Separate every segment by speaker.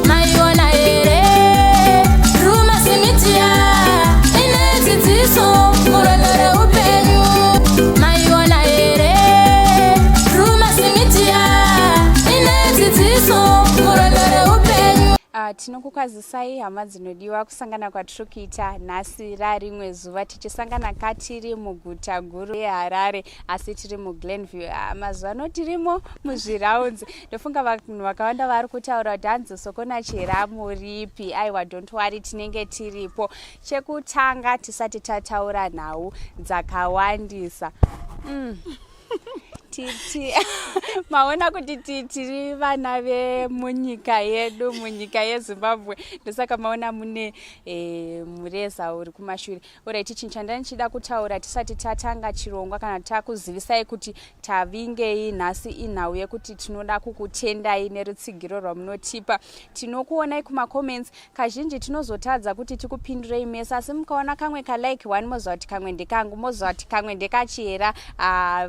Speaker 1: Maiona here Drewmas Media ine dzidziso murwendo reupenyu. Maiona here Drewmas Media ine dzidziso murwendo reupenyu.
Speaker 2: Tinokukwazisai hama dzinodiwa kusangana kwatiri kuita nhasi rarimwe zuva tichisangana katiri muguta guru yeHarare asi tiri muGlenview. Mazuva ano tirimo muzviraunzi. Ndofunga vanhu vakawanda vari kutaura kuti hanzi Sokona Chihera muripi. Aiwa, don't worry, tinenge tiripo. Chekutanga tisati tataura nhau dzakawandisa. Maona kuti tiri vana vemunyika yedu, munyika yeZimbabwe, ndosaka maona mune mureza uri kumashure. Alright, chinhu chandandichida kutaura tisati tatanga chirongwa kana takuzivisai kuti tavingei nhasi inhau yekuti tinoda kukutendai nerutsigiro rwamunotipa. Tinokuonai kumacomments, kazhinji tinozotadza kuti tikupindurei mese, asi mukaona kamwe kalike one moziva kuti kamwe ndekangu, moziva kuti kamwe ndekachihera.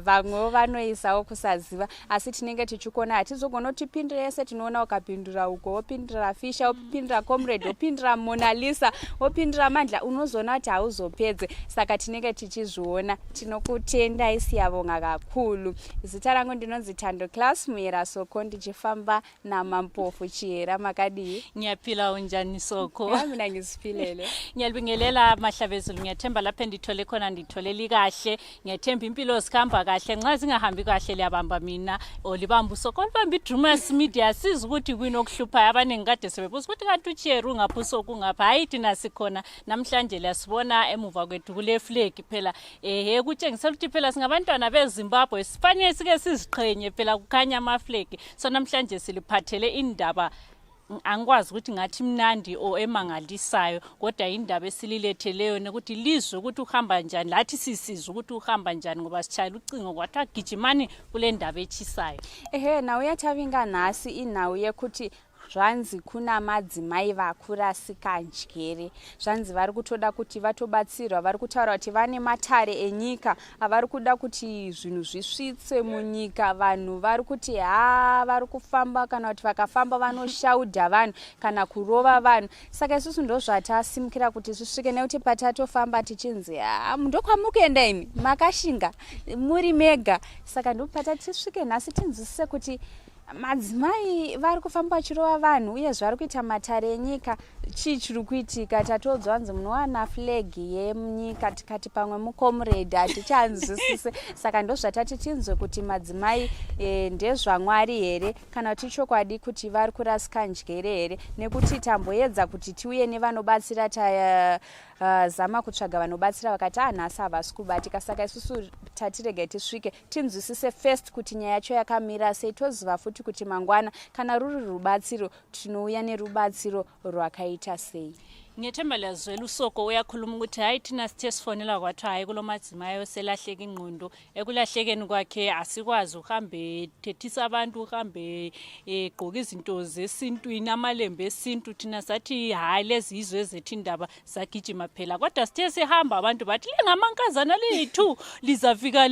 Speaker 2: Vamwewo vanoisawo kusaziva, asi tinenge tichikuona, hatizogona kuti tipindure yese. Tinoona ukapindura uko, wopindura Fisha, wopindura Comrade, wopindura Monalisa, wopindura Mandla, unozoona kuti hauzopedze. Saka tinenge tichizviona. Tinokutendai, siyabonga kakhulu. Zita rangu ndinonzi Tando Class Muyera Soko, ndichifamba naMampofu Chihera. Makadii?
Speaker 3: Ngiyaphila, unjani Soko?
Speaker 2: Mina ngiziphilele.
Speaker 3: Ngiyalibingelela mahlabezulu, ngiyathemba lapho endithole khona nditholeli kahle. Ngiyathemba impilo zikhamba kahle, nxa zingahambi kahle liyabamba mina or libamba uSoko, libamba iDrumas Media, siza ukuthi kuyini okuhluphayo. Abaningi kade sebebuza ukuthi kanti uChihera ungaphi, uSoko ungaphi? Hayi, thina sikhona namhlanje. Liyasibona emuva kwethu kule flag phela, ehe, kutshengisela ukuthi phela singabantwana beZimbabwe, sifanele sike siziqhenye phela, kukhanya ama-flag. So namhlanje siliphathele indaba, angikwazi ukuthi ngathi mnandi or emangalisayo, kodwa indaba esililetheleyo ukuthi lizwe ukuthi uhamba njani, lathi sisizwe ukuthi uhamba njani, ngoba sitshayela ucingo kwathiwa gijimani kule ndaba etshisayo.
Speaker 2: Ehe, nhau yatavinga nhasi inhau yekuti zvanzi kuna madzimai vakurasika njere, zvanzi vari kutoda kuti vatobatsirwa. Vari kutaura kuti vane matare enyika avari kuda kuti zvinhu zvisvitswe munyika. Vanhu vari kuti ha, vari kufamba, kana kuti vakafamba vanoshaudha vanhu kana kurova vanhu. Saka isusu ndozvatasimukira kuti zvisvike, nekuti patatofamba tichinzi ha, ndokwamuri kuenda imi makashinga muri mega. Saka ndopata tisvike nhasi tinzwisise kuti madzimai vari kufamba vachirova vanhu, uyezve vari kuita matare enyika, chii chiri kuitika? Tatodzwa hanzi munowana flag yemunyika, tikati pamwe mucomrade, hatichanzwisise. Saka ndozvatati tinzwe kuti madzimai ndezvaMwari here, kana kuti chokwadi kuti vari kurasika njere here, nekuti tamboedza kuti tiuye nevanobatsira, tazama kutsvaga vanobatsira, vakati anhasi havasi kubatika. Saka isusu tatiregai tisvike tinzwisise first kuti nyaya yacho yakamira sei, toziva futi kuti mangwana kana ruri rubatsiro tinouya nerubatsiro rwakaita sei.
Speaker 3: Ngiyethemba liyazwela uSoko uyakhuluma ukuthi hayi, thina sithe sifonela kwathiwa hayi, kulo madzimai oselahleka ingqondo. Ekulahlekeni kwakhe asikwazi, uhambe thethisa abantu, uhambe egqoka izinto zesintwini, amalembe esintu. Thina sathi hayi, lezi yizo ezethu indaba, sagijima phela. Kodwa sithe sihamba abantu bathi lingamankazana liyi-two, lizafika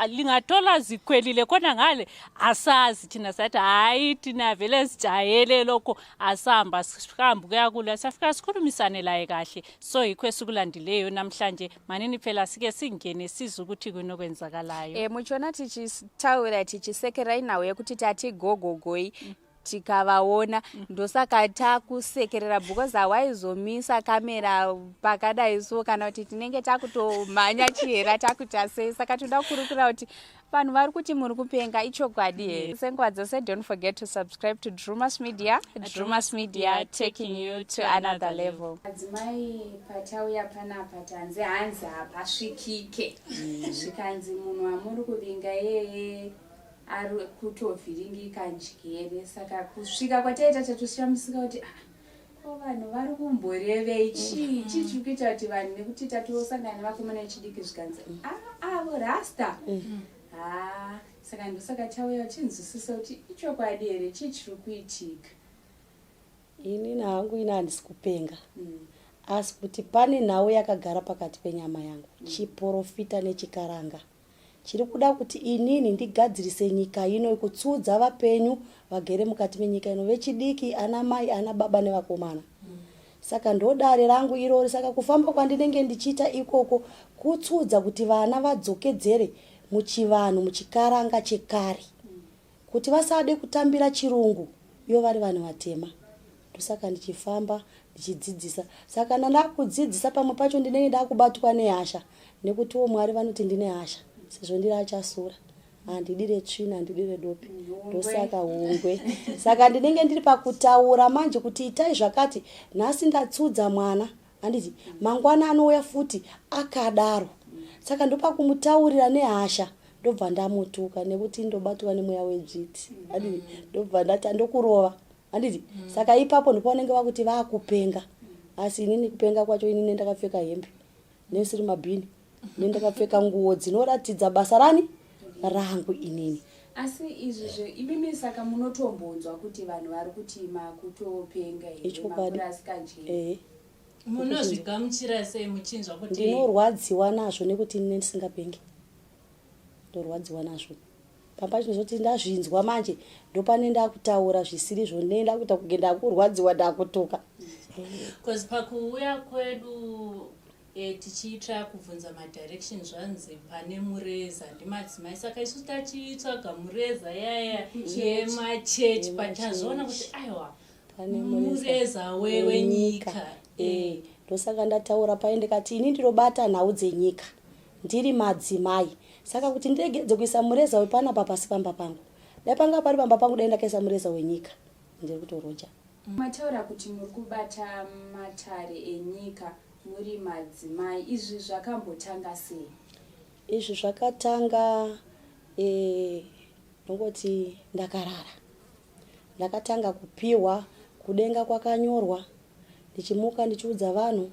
Speaker 3: lingathola zikhwelile khona ngale, asazi. Thina sathi hayi, thina vele sijayele lokho, asihamba, sihambe kuya kula, safika sikhulumisane laye kahle. So yikho esikulandileyo namhlanje. Manini phela sike singene sizwe ukuthi kunokwenzakalayo.
Speaker 2: Muchiona tichitaura tichisekerai nhau yekuti tati gogogoi tikavaona, ndosaka takusekerera, because hawaizomisa kamera pakadai so, kana kuti tinenge takutomhanya Chihera, takuita sei. Saka toda kukurukura kuti vanhu vari kuti muri kupenga, ichokwadi here? Senguva dzose, don't forget to subscribe to Drumas Media. Drumas Media, taking you to another level. Madzimai, patauya panapa tanzi hanzi hapasvikike, zvikanzi munhu wamuri kuvinga iyeye ari kutovhiringika njere. Saka kusvika kwataita tatoshamisika kuti ah, ko vanhu vari kumborevei? Chii chii chiri kuita kuti vanhu, nekuti tatosangana nevakomana vechidiki, zvikanzi ah, avo rasta ha. Saka ndosaka tauya uchinzwisisa kuti ichokwadi here, chii chiri kuitika.
Speaker 4: Inini hangu ini handisi kupenga. Asi kuti pane nhau yakagara pakati penyama yangu. Chiporofita nechikaranga chiri kuda kuti inini ndigadzirise nyika ino, kutsudza vapenyu vagere mukati menyika ino, vechidiki, ana mai, ana baba nevakomana. Saka ndodare rangu irori. Saka kufamba kwandinenge ndichiita ikoko kutsudza kuti vana vadzokedzere muchivanhu, muchikaranga chekare, kuti vasade kutambira chirungu ivo vari vanhu vatema. Ndosaka ndichifamba ndichidzidzisa. Saka kana ndakudzidzisa pamwe pacho ndinenge ndakubatwa nehasha, nekutiwo Mwari vanoti ndine hasha sezvo ndiri achasura. Handidire tsvina, handidire dope, ndosaka hungwe. Saka ndinenge ndiri pakutaura manje kuti itai zvakati. Nhasi ndatsudza mwana, handiti? Mangwana anouya futi akadaro. Saka ndopakumutaurira nehasha, ndobva ndamutuka nekuti ndobatwa nemweya wedzviti, handiti? Ndobva ndati ndokurova, handiti? Saka ipapo ndopavanenge vakuti vakupenga. Asi inini kupenga kwacho, inini ndakapfeka hembe nesiri mabhini, nendakapfeka nguo dzinoratidza basa rani rangu inini.
Speaker 2: Asi izvi imimi saka munotombonzwa kuti vanhu vari kuti makutopenga here?
Speaker 4: Ichokwadi.
Speaker 2: Makurasika njere?
Speaker 4: Ehe.
Speaker 3: Munozvigamuchira sei muchinzwa kuti?
Speaker 4: Ndinorwadziwa nazvo nekuti inini ndisingapengi, ndorwadziwa nazvo. Pamba chinozoti ndazvinzwa manje, ndopane ndakutaura zvisirizvo, ne ndakuita kunge ndakurwadziwa, ndakutuka.
Speaker 3: Because pakuuya kwedu tichiita kubvunza madirection, zvanzi pane mureza ndimadzimai. Saka isu tachitsvaga mureza yaya yemachechi, but tazoona kuti aiwa,
Speaker 4: pane
Speaker 3: mureza wenyika.
Speaker 4: Ndosaka ndataura paye ndikati ini ndinobata nhau dzenyika, ndiri madzimai. Saka kuti ndiregedze kuisa mureza wepanapa pasi pamba pangu, dai panga pari pamba pangu, dai ndakaisa mureza wenyika. Ndiri kutoroja.
Speaker 2: Mataura kuti muri kubata matare enyika muri madzimai. Izvi zvakambotanga sei?
Speaker 4: Izvi zvakatanga nongoti ndakarara, ndakatanga kupiwa kudenga kwakanyorwa. Ndichimuka ndichiudza vanhu,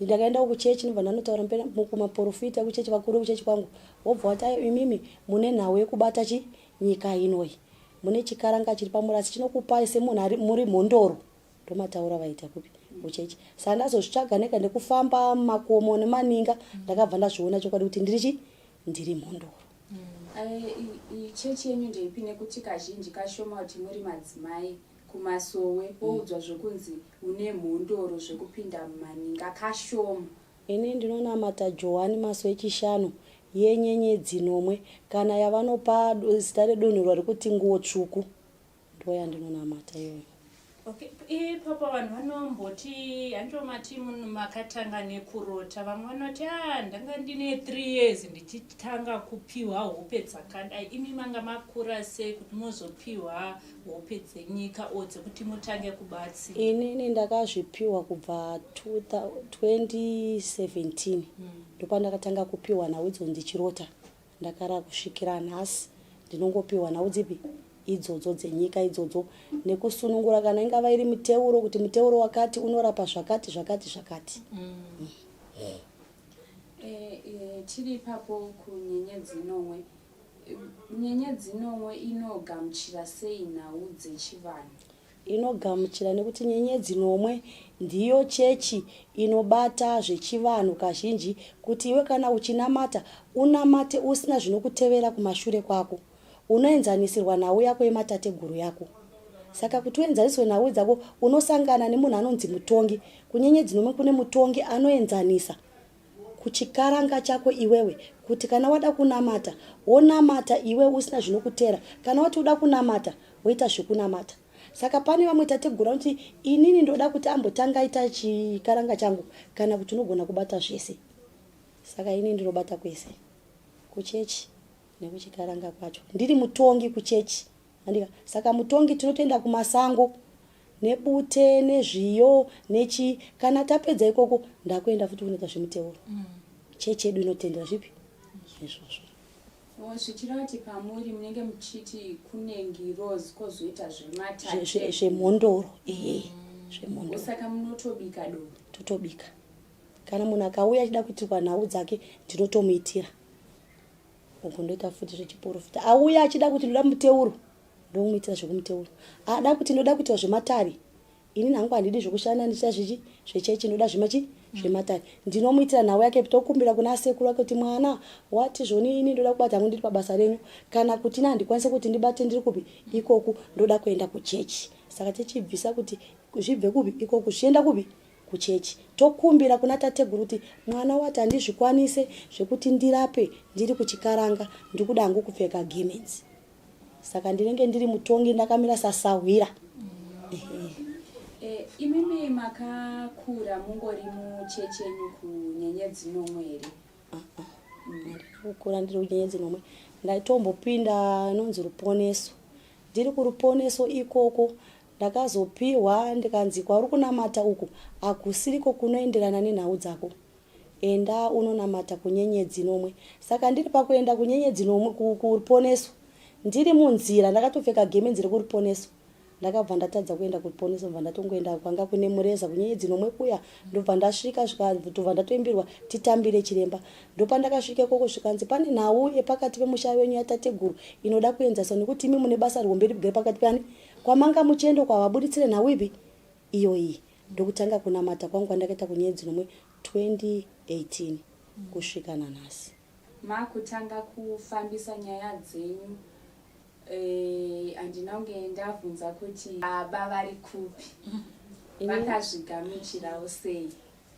Speaker 4: ndakaenda kuchechi, ndobva ndanotaura kumaprofita ekuchechi, vakuru vekuchechi kwangu. Wobva wati, "Ayo, imimi mune nhau yekubata chi nyika inoi, mune chikaranga chiri pamurasi chinokupai semunhu ari muri mhondoro." Ndomataura vaita kupi? Kuchechi. Saka ndazozvitsvaga nega nekufamba makomo nemaninga, ndakabva ndazviona chokwadi kuti ndiri chi ndiri mhondoro.
Speaker 2: Chechi yenyu ndeipi? Nekuti kazhinji kashoma kuti muri madzimai kumasowe woudzwa zvokunzi une mhondoro, zvekupinda mumaninga kashoma.
Speaker 4: Ini ndinonamata Johani Maso echishanu yenyenyedzi nomwe, kana yavanopa zita redunhu rekuti Nguo Tsvuku, ndo yandinonamata iyoyo.
Speaker 3: Okay, ipapo vanhu vanomboti, handitomati munhu makatanga nekurota. Vamwe vanoti, a, ndanga ndine 3 years ndichitanga kupiwa hope dzakadai. Imi manga makura sei kuti muzopiwa hope dzenyika o dzekuti mutange kubatsira?
Speaker 4: Inini ndakazvipiwa kubva 2017. Ndopandakatanga kupiwa nhau idzo ndichirota ndakara. Kusvikira nhasi ndinongopiwa nhau dzipi idzodzo dzenyika idzodzo, nekusunungura kana ingava iri miteuro, kuti muteuro wakati unorapa zvakati zvakati zvakati.
Speaker 2: Tiri ipapo kunyenyedzi nomwe. Nyenyedzi nomwe inogamuchira sei nhau dzechivanhu?
Speaker 4: Inogamuchira nekuti nyenyedzi nomwe ndiyo chechi inobata zvechivanhu kazhinji, kuti iwe kana uchinamata unamate usina zvinokutevera kumashure kwako. Unoenzanisirwa nhau yako yematateguru yako. Saka kuti uenzaniswe nhau dzako, unosangana nemunhu anonzi mutongi. Kunyenyedzi nomwe kune mutongi anoenzanisa kuchikaranga chako iwewe, kuti kana wada kunamata wonamata iwe usina zvinokutera, kana wati uda kunamata woita zvekunamata. Saka pane vamwe tateguru vanoti, "Inini ndoda kuti ambotanga aita chikaranga changu," kana kuti unogona kubata zvese. Saka ini ndinobata kwese, kuchechi nekuchikaranga kwacho. Ndiri mutongi kuchechi, andika? Saka mutongi tinotoenda kumasango nebute nezviyo nechi. Kana tapedza ikoko, ndakuenda futi kunoita zvemuteuro. Chechi yedu inotendera zvipi izvozvo.
Speaker 2: Zvichireva kuti pamuri munenge muchiti kune ngirozi, kwozoita zvematate?
Speaker 4: Zvemhondoro, ehe, zvemhondoro.
Speaker 2: Saka munotobika doro?
Speaker 4: Totobika. Kana munhu akauya achida kuitirwa nhau dzake, ndinotomuitira. Uku ndoita futi zvechiporofita. Auya achida kuti ndoda muteuro, ndomuitira zvekumuteuro. Ada kuti ndoda kuitwa zvematare, inini hangu handidi zvekushanda ndichita zvichi zvechechi, ndoda zvemachi zvematare. Ndinomuitira nhau yake, tokumbira kuna sekuru ake kuti mwana wati zvoni, ini ndoda kubata hangu ndiri pabasa renyu, kana kuti ini handikwanise kuti ndibate ndiri kupi ikoku, ndoda kuenda kuchechi. Saka tichibvisa kuti zvibve kupi ikoku zvichienda kupi kuchechi. Tokumbira kuna tateguru kuti mwana wati handizvikwanise zvekuti ndirape ndiri kuchikaranga, ndikuda hangu kupfeka gemenzi. Saka ndinenge ndiri mutongi ndakamira sasahwira.
Speaker 2: E, imimi makakura mungori muchechi yenyu kunyenyedzi nomwe here?
Speaker 4: Handina kukura ndiri kunyenyedzi nomwe. Ndaitombopinda inonzi Ruponeso. Ndiri kuRuponeso ikoko ndakazopihwa ndikanzi kwauri kunamata uku hakusiriko kunoenderana nenhau dzako. Enda unonamata kunyenyedzi nomwe. Saka ndiri pakuenda kunyenyedzi nomwe kuRuponeso, ndiri munzira ndakatopfeka gemenzi rekuRuponeso. Ndakabva ndatadza kuenda kuRuponeso, ndobva ndatongoenda kwanga kune mureza kunyenyedzi nomwe kuya, ndobva ndasvika ndobva ndatoimbirwa titambire chiremba. Ndopandakasvika ikoko zvikanzi pane nhau yepakati pemusha wenyu yatateguru inoda kuenzaswa nekuti imi mune basa rihombe ribgere pakati peani kwamanga muchienda uko havabuditsire nhau ipi iyoyi. Ndokutanga kunamata kwangu kwandakaita kunyenyedzi nomwe 2018 kusvika nanhasi.
Speaker 2: Makutanga kufambisa nyaya dzenyu Eh, handina kunge ndabvunza kuti baba vari kupi, vakazvigamuchirawo sei?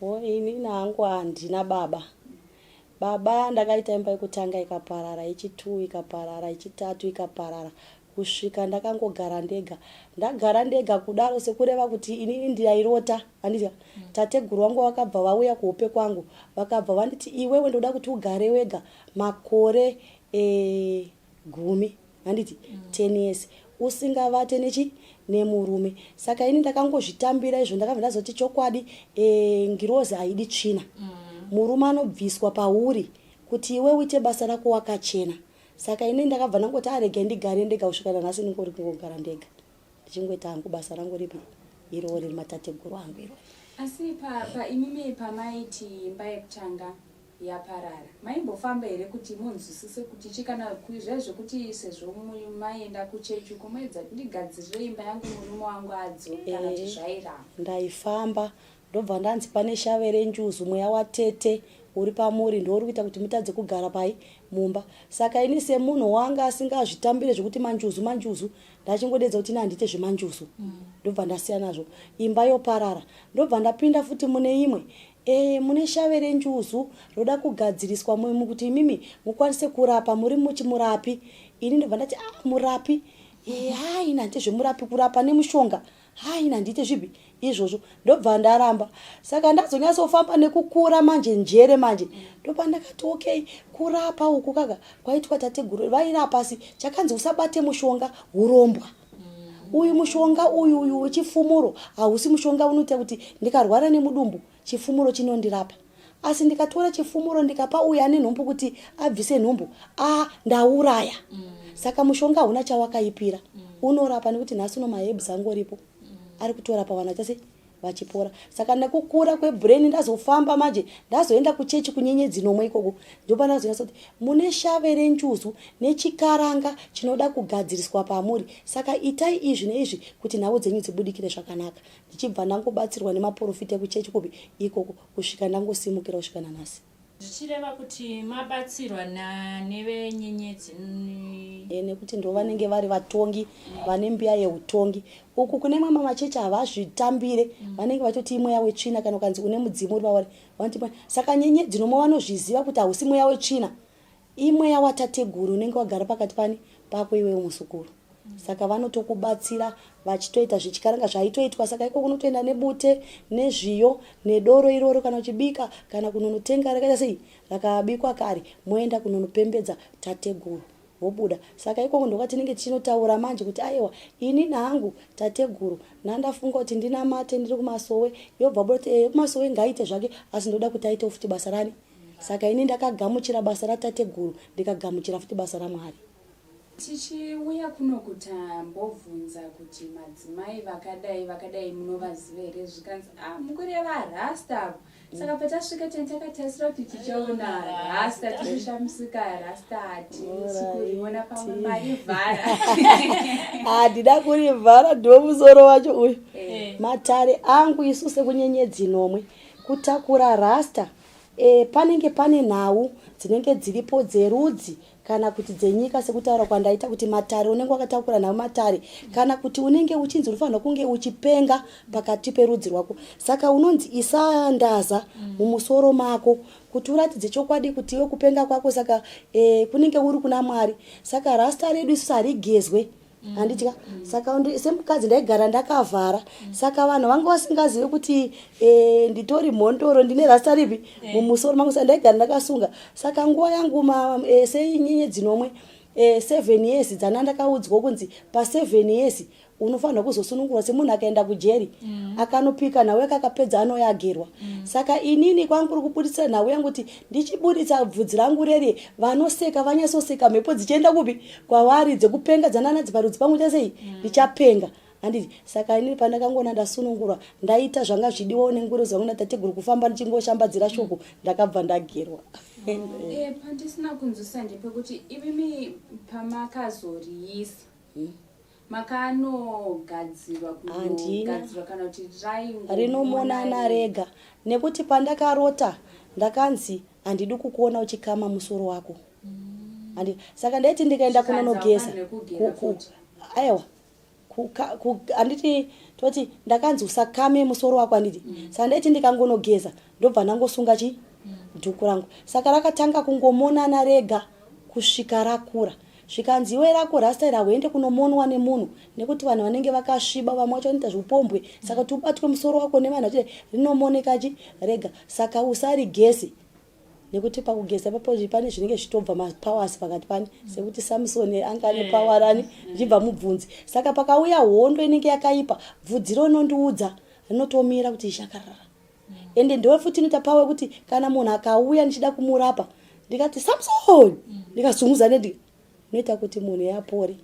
Speaker 4: O, inini hangu handina baba. Baba ndakaita imba yekutanga ikaparara, yechituu ikaparara, yechitatu ikaparara, kusvika ndakangogara ndega. Ndagara ndega kudaro sekureva kuti inini ndairota, handiti? Tateguru vangu vakabva vauya kuhope kwangu, vakabva vanditi iwewe ndoda kuti ugare wega makore e, gumi handiti 10 years usingavate nechi nemurume. Saka ini ndakangozvitambira izvo, ndakabva ndazoti chokwadi e, ngirozi haidi tsvina. Murume anobviswa pauri kuti iwe uite basa rako wakachena. Saka ini ndakabva ndangoti aregai ndigare ndega kusvika nanhasi ndingori kungogara ndega ndichingoita hangu basa rangu ripi iroro riri matateguru angu iroro.
Speaker 2: Asi paimimi pamaiti imba yekutanga yaparara, maimbofamba here kuti munzwisise kuti chi kana zviya zvekuti sezvo maienda kuchechi uko moedza kuti ndigadzirire imba yangu murume wangu adzoke, kana kuti zvairamba?
Speaker 4: Ndaifamba, ndobva ndanzi pane shave renjuzu, mweya watete uri pamuri ndouri kuita kuti mutadze kugara pai mumba. Saka ini semunhu wanga asingazvitambire zvekuti manjuzu manjuzu, ndachingodedza kuti ini handiite zvemanjuzu, ndobva ndasiya nazvo. Imba yoparara, ndobva ndapinda futi mune imwe. E, mune shave renjuzu roda kugadziriswa kuti imimi mukwanise kurapa, muri muchimurapi. Ini ndobva ndati ah, murapi e, hai, ini handiite zvemurapi, kurapa nemushonga hai, ini handiite zvipi izvozvo, ndobva ndaramba. Saka ndazonyatsofamba nekukura manje njere manje, ndobva ndakati okay, kurapa uku kaka kwaitwa tateguru vairapa, asi chakanzi usabate mushonga hurombwa. Uyu mushonga uyu uyu wechifumuro hausi mushonga unoita kuti ndikarwara nemudumbu chifumuro chinondirapa, asi ndikatora chifumuro ndikapa uyu ane nhumbu kuti abvise nhumbu, a ndauraya. Saka mushonga hauna chawakaipira, unorapa nekuti nhasi uno maherbs angoripo ari kutorapa vanhu vachase vachipora. Saka nekukura kwebrain ndazofamba manje, ndazoenda kuchechi kunyenyedzi nomwe ikoko, ndopandazonyatsa kuti mune shave renjuzu nechikaranga chinoda kugadziriswa pamuri, saka itai izvi neizvi kuti nhau dzenyu dzibudikire zvakanaka. Ndichibva ndangobatsirwa nemaprofita ekuchechi kupi ikoko kusvika ndangosimukira kusvika nanhasi.
Speaker 3: Zvichireva kuti mabatsirwa nevenyenyedzi?
Speaker 4: E, nekuti ndo vanenge vari vatongi vane mbiya yeutongi. Uku kune mamwe machechi havazvitambire, vanenge vachoti imweya wetsvina, kana ukanzi une mudzimu uri pavari vanoti imweya. Saka nyenyedzi nomwe vanozviziva kuti hausi mweya wetsvina, imweya watateguru unenge wagara pakati pani pako iwewe muzukuru. Saka vanotokubatsira vachitoita zvechikaranga zvaitoitwa. Saka iko kunotoenda nebute nezviyo nedoro iroro, kana uchibika kana kunonotenga rakaita sei rakabikwa kare, moenda kunonopembedza tateguru vobuda. Saka ikoko ndokwatinenge tichinotaura manje kuti aiwa, ini nangu tateguru ndandafunga kuti ndinamate ndiri kumasowe, yobva buda kuti eh, kumasowe ngaaite zvake, asi ndoda kuti aitewo futi basa rani. Saka ini ndakagamuchira basa ratateguru, ndikagamuchira futi basa raMwari.
Speaker 2: Tichiuya kuno kutambobvunza kuti madzimai vakadai vakadai munovaziva here, zvikanzi ah, mukureva rasta avo. Saka patasvika tani takatarisira kuti tichaona rasta, tichishamisika rasta hatisi kuriona, pamwe marivhara.
Speaker 4: Handida kurivhara, ndiwo musoro wacho uyu. Matare angu isu sekunyenyedzi nomwe kutakura rasta, panenge pane nhau dzinenge dziripo dzerudzi kana kuti dzenyika, sekutaura kwandaita kuti matare unenge wakatakura nhau matare, kana kuti unenge uchinzi unofanirwa kunge uchipenga pakati perudzi rwako, saka unonzi isandaza mumusoro mako kuti uratidze chokwadi kuti iwe kupenga kwako saka kunenge uri kuna Mwari. Saka rasta redu isusu harigezwe, handitya. Saka semukadzi ndaigara ndakavhara, saka vanhu vanga vasingazivi kuti nditori mhondoro, ndine rasta ripi mumusoro mangu. Saka ndaigara ndakasunga. Saka nguva yangu seinyenyedzi nomwe, 7 years dzana ndakaudzwa kunzi pa7 years unofanirwa kuzosunungurwa, semunhu akaenda kujeri akanopika nhau yake akapedza anoyagerwa. Saka inini kwangu kuri kubuditsira nhau yangu kuti ndichibuditsa bvudzi rangu reri, vanoseka vanyatsoseka, mhepo dzichienda kupi? Kwavari, dzekupenga dzananadzi parudzi pangu chasei ndichapenga, handiti? Saka inini pandakangoona ndasunungurwa, ndaita zvanga zvichidiwawo nenguruzi vangu natateguru, kufamba ndichingoshambadzira shoko, ndakabva ndagerwa.
Speaker 2: Pandisina kunzwisa ndepekuti imimi pamakazoriisa makanogadzirwa
Speaker 4: Handina.
Speaker 2: kunogadzirwa kana kuti raingo
Speaker 4: Rinomonana rega, nekuti pandakarota ndakanzi handidi kukuona uchikama musoro wako. Handi, saka ndaiti ndikaenda
Speaker 2: Zvikanzi
Speaker 4: kunonogeza
Speaker 2: haufaniri kugera futi.
Speaker 4: Aiwa, handiti toti ndakanzi usakame musoro wako, handiti? Saka ndaiti ndikangonogeza ndobva ndangosunga chi dhuku rangu. Saka rakatanga kungomonana rega kusvika rakura. Zvikanzi iwe rako rasta iri hauende kunomonwa nemunhu, nekuti vanhu vanenge vakasviba, vamwe vacho vanoita zviupombwe, saka kuti ubatwe musoro wako nevanhu vachidai, rinomoneka chi rega, saka usarigeze, nekuti pakugeza ipapo pane zvinenge zvichitobva mapowers pakati pani, sekuti Samson anga ane power rani zvichibva mubvunzi. Saka pakauya hondo inenge yakaipa, bvudzi rinondiudza, rinotomira kuti ishakarara. Ende ndiwe futi inoita power yekuti kana munhu akauya ndichida kumurapa, ndikati Samson, ndikazunguza nendi, inoita kuti munhu yapore.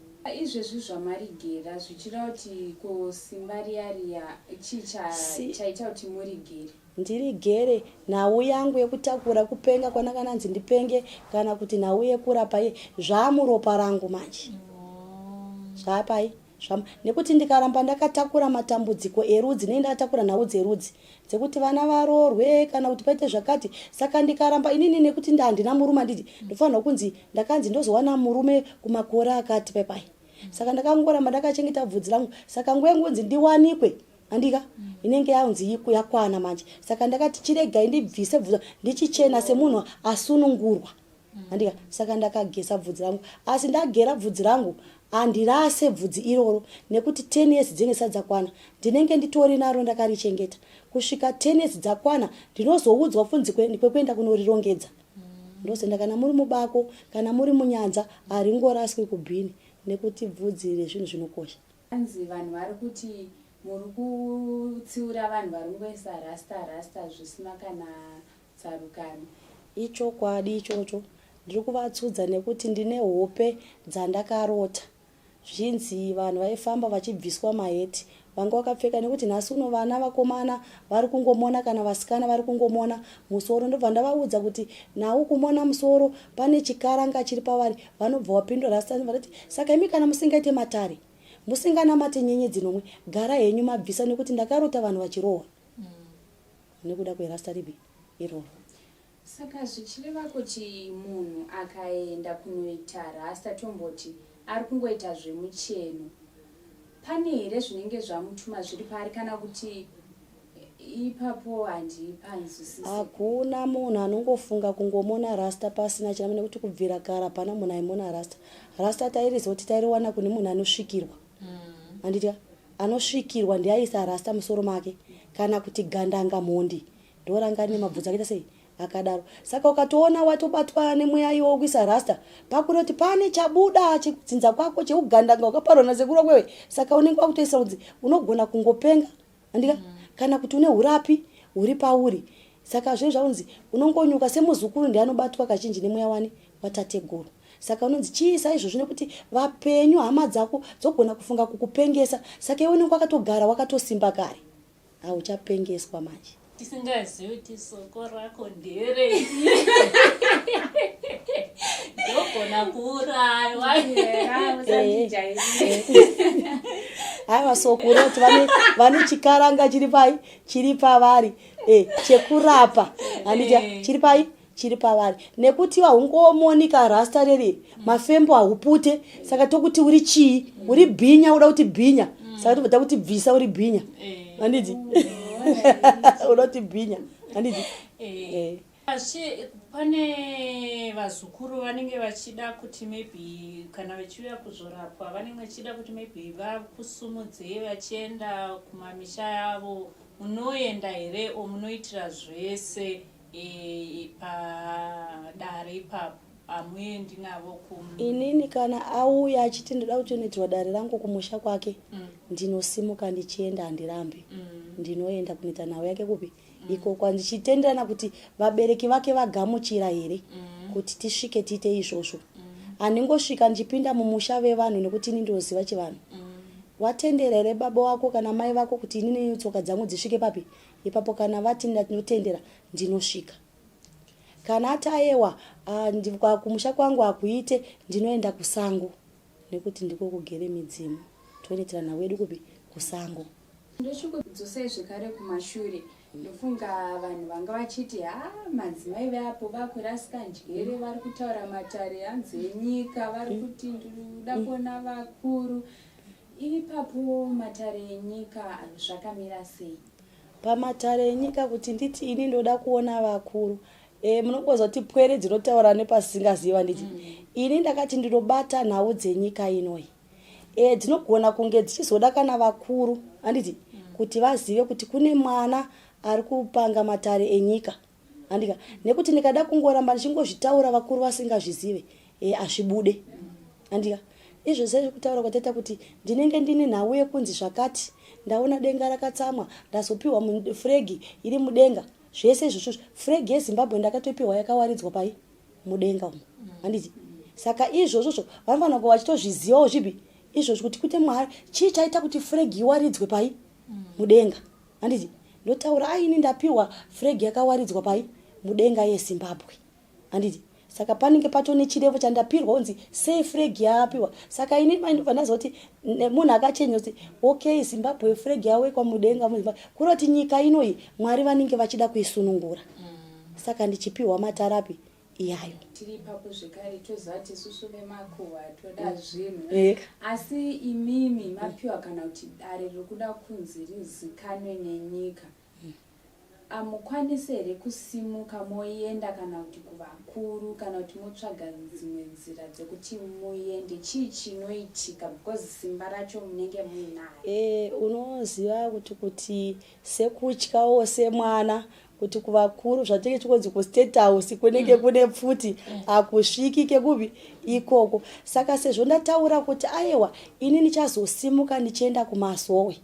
Speaker 2: Izvezvi zvamarigera zvichireva kuti ko simba riya riya chii chaita kuti murigere?
Speaker 4: Ndirigere nhau yangu yekutakura kupenga kwanakananzi ndipenge, kana kuti nhau yekurapa iye zvaamuropa rangu manje, zvaapai nekuti ndikaramba ndakatakura matambudziko erudzi, nei ndakatakura nhau dzerudzi dzekuti vana varoorwe kana kuti paite zvakati. Saka ndikaramba inini, nekuti handina murume, handiti ndofanirwa kunzi ndakanzi ndozowana murume kumakore akati paipai. Saka ndakangoramba ndakachengeta bvudzi rangu. Saka nguva yangu kunzi ndiwanikwe, andika inenge yanzi yakwana manje. Saka ndakati chiregai ndibvise bvudzi ndichichena semunhu asunungurwa, andika. Saka ndakagesa bvudzi rangu, asi ndagera bvudzi rangu handirase bvudzi iroro, nekuti 10 years dzinenge zisati dzakwana ndinenge nditori naro ndakarichengeta kusvika 10 years dzakwana. Ndinozoudzwa funzi kwekuenda kunorirongedza. Ndosenda kana muri mubako kana muri munyanza, haringoraswi kubhini, nekuti bvudzi rezvinhu zvinokosha.
Speaker 2: Hanzi vanhu vari kuti muri kutsiura vanhu vari kungoisa rasta rasta zvisina kana tsarukano.
Speaker 4: Ichokwadi ichocho, ndiri kuvatsudza nekuti ndine hope dzandakarota zvinzi vanhu vaifamba vachibviswa maheti vanga vakapfeka, nekuti nhasi uno vana vakomana vari kungomona kana vasikana vari kungomona musoro. Ndobva ndavaudza kuti nhau kumona musoro pane chikaranga chiri pavari. Vanobva wapindura rasta vanoti saka imi kana musingaite matare, musinganamate nyenyedzi nomwe, gara henyu mabvisa, nekuti ndakarota vanhu vachirohwa nekuda kwerasta ripi iroro.
Speaker 2: Saka zvichireva kuti munhu akaenda kunoita rasta, tomboti ari kungoita zvemucheno, pane here zvinenge zvamutuma zviri paari, kana kuti ipapo handipanzwisisi?
Speaker 4: Hakuna munhu anongofunga kungomona rasta pasina chinama, nekuti kubvira kare hapana munhu aimona rasta. Rasta tairiziva kuti tairiwana kune munhu anosvikirwa, handiti? Anosvikirwa ndiaisa rasta musoro make, kana kuti gandanga, mhondi ndoranga rine mabvudzi akaita sei akadaro. Saka ukatoona watobatwa nemweya iwo wekuisa rasta, pakuroti pane chabuda chekudzinza kwako cheugandanga wakaparwa nasekuru wakwewe. Saka unenge wakutoisa kunzi unogona kungopenga, andika, kana kuti une urapi huri pauri. Saka zvinhu zvakunzi unongonyuka semuzukuru ndiye anobatwa kazhinji nemweya wani watateguru. Saka unonzi chiisa izvozvo nekuti vapenyu hama dzako dzogona kufunga kukupengesa. Saka iwe unenge wakatogara wakatosimba kare, hauchapengeswa manje.
Speaker 3: Tisingazivi kuti soko rako nderei, ndogona kuuraywa.
Speaker 4: Aiwa, soko roti vane chikaranga chiri pai, chiri pavari, chekurapa handiti? Chiri pai, chiri pavari, nekuti haungomonika rasta reri mafembo, haupute. Saka tokuti uri chii? Uri bhinya, uda kuti bhinya. Saka tobva takuti bvisa, uri bhinya, handiti? Uda kuti bhinya, handiti?
Speaker 3: Asi pane vazukuru vanenge vachida kuti maybe kana vachiuya kuzorapwa, vanenge vachida kuti maybe vakusumudzei vachienda kumamisha yavo. Munoenda here o munoitira zvese padare ipapo? Hamuendi navo kum
Speaker 4: Inini kana auya achiti ndoda kuti unoitirwa dare rangu kumusha kwake, ndinosimuka ndichienda, handirambi. Ndinoenda kunoita nhau yake kupi? Ikoko, ndichitenderana kuti vabereki vake vagamuchira here kuti tisvike tiite izvozvo. Handingosvika ndichipinda mumusha vevanhu, nekuti ini ndinoziva chivanhu. Watendera here baba wako kana mai vako kuti inini tsoka dzangu dzisvike papi ipapo? Kana vati ndinotendera, ndinosvika. Kana ati ayewa, kumusha kwangu hakuite, ndinoenda kusango, nekuti ndiko kugere midzimu. Tonoitira nhau yedu kupi? Kusango.
Speaker 2: Ndochikudzosai zvekare kumashure. Ndofunga vanhu vanga vachiti, ha, madzimai veapo vakurasika njere, vari kutaura matare hanzi enyika, vari kuti ndinoda kuona vakuru. Ipapo matare enyika zvakamira sei?
Speaker 4: Pamatare enyika, kuti nditi ini ndoda kuona vakuru, munongoziva kuti pwere dzinotaura nepasingaziva. Nditi ini ndakati ndinobata nhau dzenyika inoi, dzinogona kunge dzichizoda kana vakuru, handiti, kuti vazive kuti kune mwana ari kupanga matare enyika, handika? Nekuti ndikada kungoramba ndichingozvitaura vakuru vasingazvizive, hazvibude, handika? Izvo sezvekutaura kwataita kuti ndinenge ndine nhau yekunzi zvakati, ndaona denga rakatsamwa, ndazopiwa flag iri mudenga, zvese izvozvo. Flag yeZimbabwe ndakatopiwa yakawaridzwa pai mudenga umo, handiti? Saka izvozvozvo vanofanira kuva vachitozvizivawo zvipi izvozvo, kuti kute Mwari chii chaita kuti flag iwaridzwe pai mudenga, handiti? Ndotaura, aini ndapiwa flag yakawaridzwa pai mudenga yeZimbabwe, handiti? Saka panenge pato nechirevo chandapirwa unzi sei flag yapiwa. Saka ini ndobva ndaziva kuti munhu akachenjera kuti okay, Zimbabwe flag yawekwa mudenga muZimbabwe, kuroti nyika inoyi Mwari vanenge vachida kuisunungura. Saka ndichipiwa matarapi iyayo.
Speaker 2: Tiri ipapo zvekare, toziva kuti isusu vemakuhwa toda zvinhu. Asi imimi mapiwa kana kuti dare riri kuda kunzi rizikanwe nenyika, hamukwanisi here kusimuka moenda kana kuti kuvakuru, kana kuti motsvaga dzimwe nzira dzekuti muende? Chii chinoitika? Because simba racho munenge muinaro.
Speaker 4: Unoziva kuti sekutyawo semwana kuti kuvakuru zvatinenge tikonzi kuState House kunenge kune pfuti, hakusviki kekupi ikoko. Saka sezvo ndataura kuti aiwa, ini ndichazosimuka ndichienda kumasowe,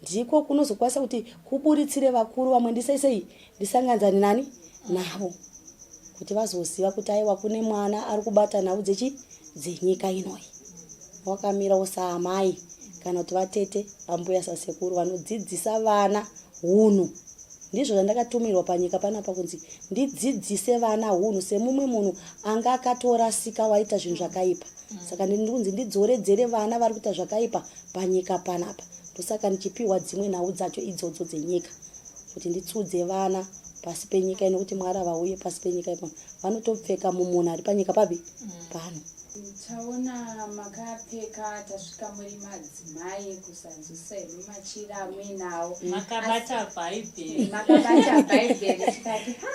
Speaker 4: ndiko kunozokwanisa kuti kuburitsire vakuru vamwe, ndisei sei ndisanganzane nani navo, kuti vazoziva kuti aiwa, kune mwana ari kubata nhau dzechi dzenyika inoyi, wakamirawo saamai kana kuti vatete, ambuya, sasekuru vanodzidzisa vana hunhu. Ndizvo zvandakatumirwa panyika panapa, kunzi ndidzidzise vana hunhu, semumwe munhu anga akatorasika, waita zvinhu zvakaipa. Saka ndiri kunzi ndidzoredzere vana vari kuita zvakaipa panyika panapa. Ndosaka ndichipiwa dzimwe nhau dzacho idzodzo dzenyika, kuti nditsudze vana pasi penyika ino, kuti Mwari avauye pasi penyika ino, vanotopfeka mumunhu ari panyika papi pano.
Speaker 2: Taona makapfeka, tasvika muri madzimai, kusanzwisisa hedu machira muinawo.
Speaker 3: Makabata Bhaibheri.
Speaker 2: Makabata Bhaibheri, tikati, ha,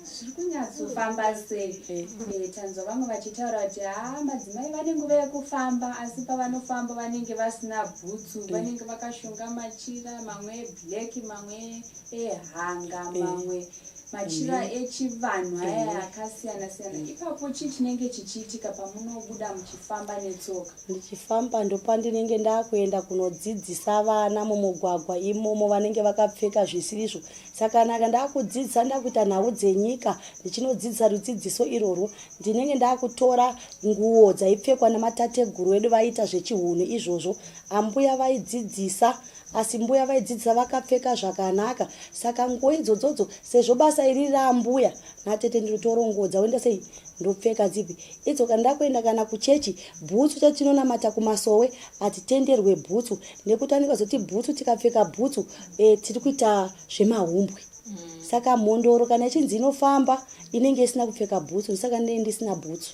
Speaker 2: zviri kunyatsofamba sei? Tanzwa vamwe vachitaura kuti, ha, madzimai vane nguva yekufamba, asi pavanofamba vanenge vasina bhutsu, vanenge vakashonga machira, mamwe eblack, mamwe ehanga, mamwe. Machira echivanhu aya akasiyana siyana. Ipapo chii chinenge chichiitika pamunobuda muchifamba netsoka?
Speaker 4: Ndichifamba ndopandinenge ndakuenda kunodzidzisa vana mumugwagwa imomo vanenge vakapfeka zvisirizvo. Saka naka ndakudzidzisa ndakuita nhau dzenyika ndichinodzidzisa rudzidziso irworwo ndinenge ndakutora nguo dzaipfekwa nematateguru edu vaiita zvechihunhu izvozvo. Ambuya vaidzidzisa Asi mbuya vaidzidzisa vakapfeka zvakanaka saka nguo idzodzodzo sezvo basa iri raambuya natete ndinotorongodza woenda sei ndopfeka dzipi idzo kana ndakuenda kana kuchechi bhutsu chatinonamata kumasowe hatitenderwe bhutsu nekuti anenge azoti bhutsu tikapfeka bhutsu e, tiri kuita zvemahumbwe mm. Saka mhondoro kana ichinzi inofamba inenge isina kupfeka bhutsu saka ndinenge ndisina bhutsu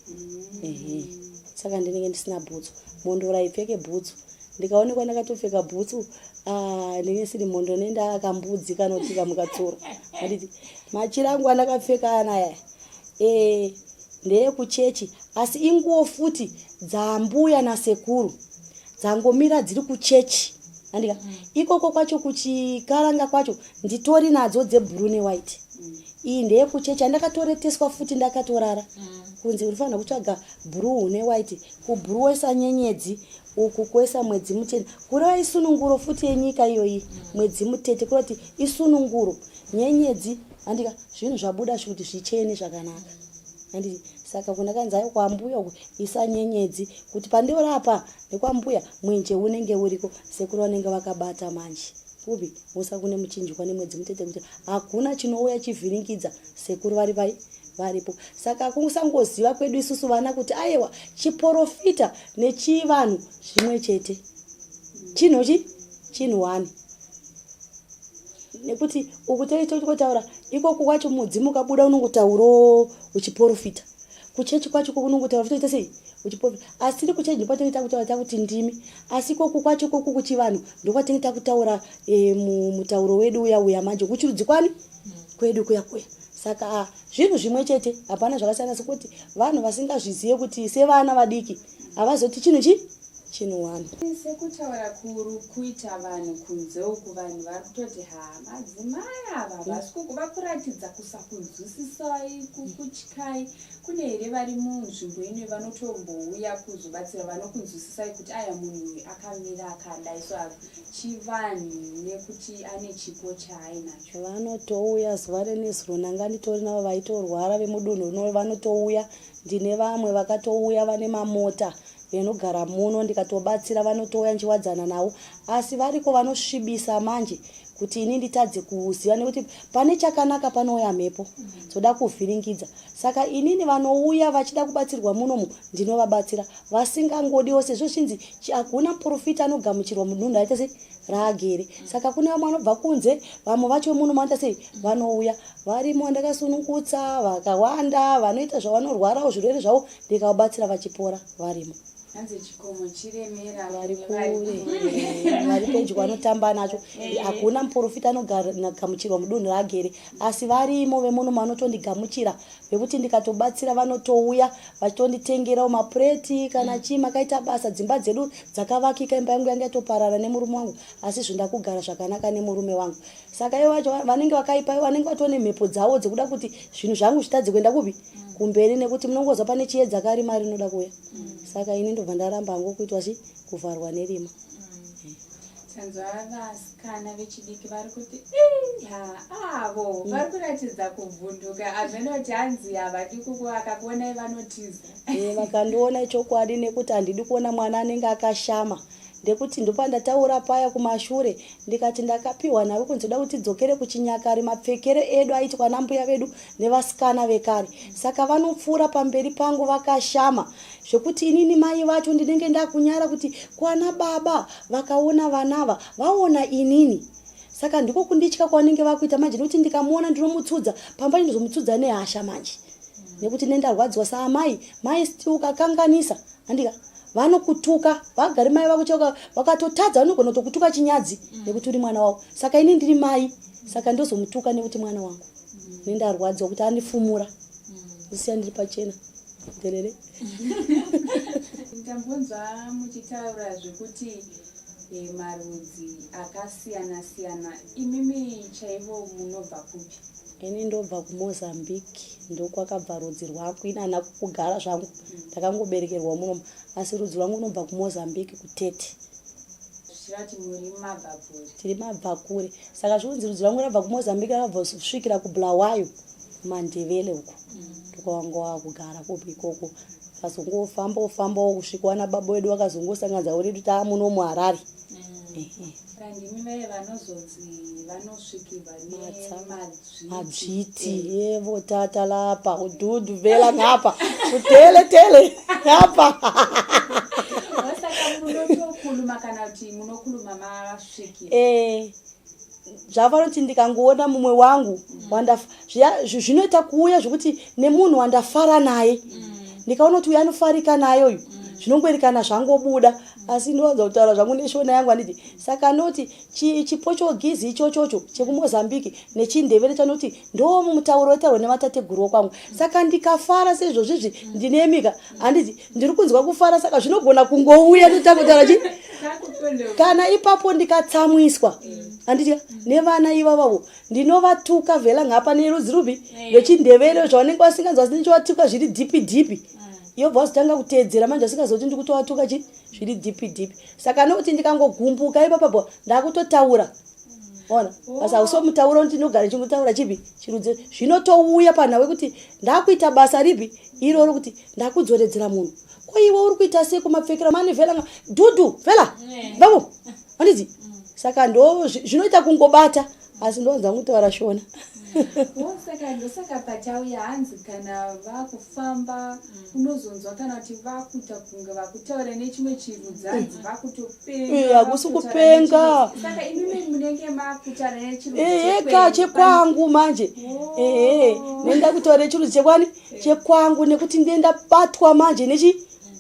Speaker 4: mm. Ehe saka ndinenge ndisina bhutsu mhondoro haipfeke bhutsu ndikaonekwa ndakatopfeka bhutsu ah, ndinge siri mhondo nenda akambudzi kana kuti kamukatsuro anditi machira angu andakapfeka anaya e, ndeyekuchechi asi inguo futi dzambuya nasekuru dzangomira dziri kuchechi andika mm. Ikoko kwacho kuchikaranga kwacho nditori nadzo dzebhuru newhite mm. Iyi ndeyekuchechi andakatoreteswa futi ndakatorara mm. Kunzi urifanira kutsvaga bhuruu newhite kubhuruu woisa nyenyedzi uku kuisa mwedzi mutete kureva isununguro futi yenyika iyoyi mwedzi mutete kureva kuti isununguro nyenyedzi andika zvinhu zvabuda kuti zvichene zvakanaka anditi saka kunakanzi ayo kwambuya uku isa nyenyedzi kuti pandiora apa nekwambuya mwenje unenge uriko sekuru vanenge vakabata manje kupi musa kune muchinjikwa nemwedzi mutete kuti hakuna chinouya chivhiringidza sekuru vari pai varipo saka kusangoziva kwedu isusu vana kuti ayewa chiporofita nechivanhu zvimwe chete chinhu chi chinhu wani nekuti uku taitotaura ikoku kwacho mudzimu ukabuda unongotaurawo uchiporofita kuchechi kwacho unongotaura futoita sei uchiporofita asi tiri kuchechi ndokwatinenge takutaura takuti ndimi asi ikoku kwacho ikoku kuchivanhu ndokwatinenge takutaura e, mutauro wedu uya uya manje kuchirudzi kwani kwedu kuya kuya saka ah, zvinhu zvimwe chete hapana zvakasiyana sekuti vanhu vasingazvizive kuti sevana vadiki havazoti chinhu chi chinhu wani
Speaker 2: sekutaura kuri kuita vanhu kunze uku vanhu vari kutoti ha madzimai ava havasi vakuratidza kusakunzwisisai kukutyai kune here vari munzvimbo ino vanotombouya kuzobatsira vanokunzwisisai kuti aya munhu uyu akamira akadai so chivanhu nekuti ane chipo chaainacho.
Speaker 4: Vanotouya zuva renezuro ndanga nditori navo vaitorwara vemudunhu rino vanotouya ndine vamwe vakatouya vane mamota vanogara muno ndikatobatsira vanotouya ndichiwadzana navo asi variko vanosvibisa manje kuti ini nditadze kuziva nekuti pane chakanaka panouya mhepo dzoda kuvhiringidza saka inini vanouya vachida kubatsirwa munomu ndinovabatsira vasingangodiwo sezvo zvichinzi hakuna muprofita anogamuchirwa mudunhu aita sei raagere saka kune vamwe vanobva kunze vamwe vacho muno vanoita sei vanouya varimo vandakasunungutsa vakawanda vanoita zvavanorwarawo zvirwere zvavo ndikavabatsira vachipora varimo
Speaker 2: Hanzi chikomo chiremera
Speaker 4: vari kure vari pedyo vanotamba nacho hakuna muprofita anogamuchirwa mudunhu raagere asi varimo vemuno vanotondigamuchira vekuti ndikatobatsira vanotouya vachitonditengerawo mapureti kana chii makaita basa dzimba dzedu dzakavakika imba yangu yanga yatoparara nemurume wangu asi zvo ndakugara zvakanaka nemurume wangu saka ivo vacho vanenge vakaipa ivo vanenge vatoo nemhepo dzavo dzekuda kuti zvinhu zvangu zvitadze kuenda kupi kumberi nekuti munongozwa pane chiedza karima rinoda kuuya saka ini ndobva ndaramba hangu kuitwa chi kuvharwa nerima
Speaker 2: Tanzwa vasikana vechidiki vari kuti ha avo vari kuratidza kuvhunduka hameno kuti hanzi havadi akakuonai vanotiza.
Speaker 4: Vakandiona chokwadi nekuti handidi kuona mwana anenge akashama ndekuti ndopandataura paya kumashure ndikati ndakapiwa navo kunzi da kuti tidzokere kuchinyakare mapfekero edu aitwa nambuya vedu nevasikana vekare saka vanopfuura pamberi pangu vakashama zvekuti inini mai vacho ndinenge ndakunyara kuti kwana baba vakaona vanava vaona inini saka ndiko kunditya kwavanenge vakuita manje nekuti ndikamuona ndinomutsudza pamba ndinozomutsudza nehasha manje nekuti nendarwadziwa saamai mai sti ukakanganisa andika vanokutuka vagari mai vako chauka vakatotadza vanogona kutokutuka chinyadzi nekuti uri mwana wavo saka ini ndiri mai saka ndozomutuka nekuti mwana wangu nendarwadziwa kuti andifumura ndisiya ndiri pachena nderere
Speaker 2: Ndambonzwa muchitaura zvekuti marudzi akasiyana siyana imimi chaivo munobva kupi?
Speaker 4: Ini ndobva kuMozambique, ndokwakabva rudzi rwangu. Ini handina kugara zvangu, ndakangoberekerwa munomu, asi rudzi rwangu runobva kuMozambique, kuTete.
Speaker 2: Zvichireva kuti muri mabvakure?
Speaker 4: Tiri mabvakure. Saka zvikunzi rudzi rwangu rabva kuMozambique rakabva kusvikira kuBulawayo, kuMandevele uko. Ndokwavanga wakugara kupi ikoko. Kazongofamba ofambawo kusvika wana baba wedu vakazongosanganidza wedu taamuno muHarare.
Speaker 2: Saka ndimi vaye vanozonzi vanosvikirwa nemadzviti.
Speaker 4: Madzviti evo tata lapa udhudhu vela ngapa utele tele ngapa.
Speaker 2: Saka munotokuluma kana kuti munokuluma masvikiro?
Speaker 4: Eh, zvavanoti ndikangoona mumwe wangu wandafa zvinoita kuuya zvekuti nemunhu wandafara naye ndikaona kuti uyu anofarika naye uyu zvinongoerekana zvangobuda asi ndinowanza kutaura zvangu neshona yangu handiti saka anoti chipochogizi ichochocho chekumozambique nechindevere chanoti ndo mutauro waitaurwa nematateguru okwangu saka ndikafara seizvozvizvi ndinemika handiti ndiri kunzwa kufara saka zvinogona kungouya ndotanga chi kana ipapo ndikatsamwiswa handiti nevana ivavavo ndinovatuka vhela ngapa nerudzi rupi rwechindevere zvavanenge vasinganzwa asi ndichovatuka zviri dhipi dhipi yobva vazotanga kuteedzera manje vasingaziva kuti ndikutovatuka chi zviri dhipi dhipi saka nokuti ndikangogumbuka ipapapo ndakutotaura ona asi hausi mutauro kuti ndinogara ndichingotaura chipi chirudzi zvinotouya panhau yekuti ndakuita basa ripi iroro kuti ndakudzoredzera munhu ko iwe uri kuita sei kumapfekero mani vhela dhudhu vhela vavo handiti saka ndo zvinoita kungobata asi ndowanza kutaura shona.
Speaker 2: Saka ndosaka patauya hanzi kana vakufamba unozonzwa kana kuti vakuita kunge vakutaura nechimwe chirudzi hanzi vakutopenga.
Speaker 4: Eh, hakusi kupenga.
Speaker 2: Saka imimi munenge makutaura nechirudzi
Speaker 4: Eheka chekwangu manje. Ehe, nenda kutaura nechirudzi chekwani? Chekwangu nekuti ndenda batwa manje nechi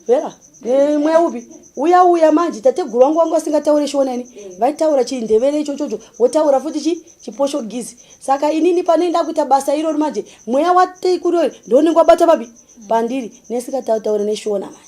Speaker 4: Vera. Nemweya upi uya uya manje tateguru vangu vanga vasingataure shona ini vaitaura chindevere ichochocho votaura futi chi chiposhogizi saka inini pane ndakuita basa irori manje mweya watekuru iyoyo ndounenge wabata papi pandiri nesingatautaure neshona manje.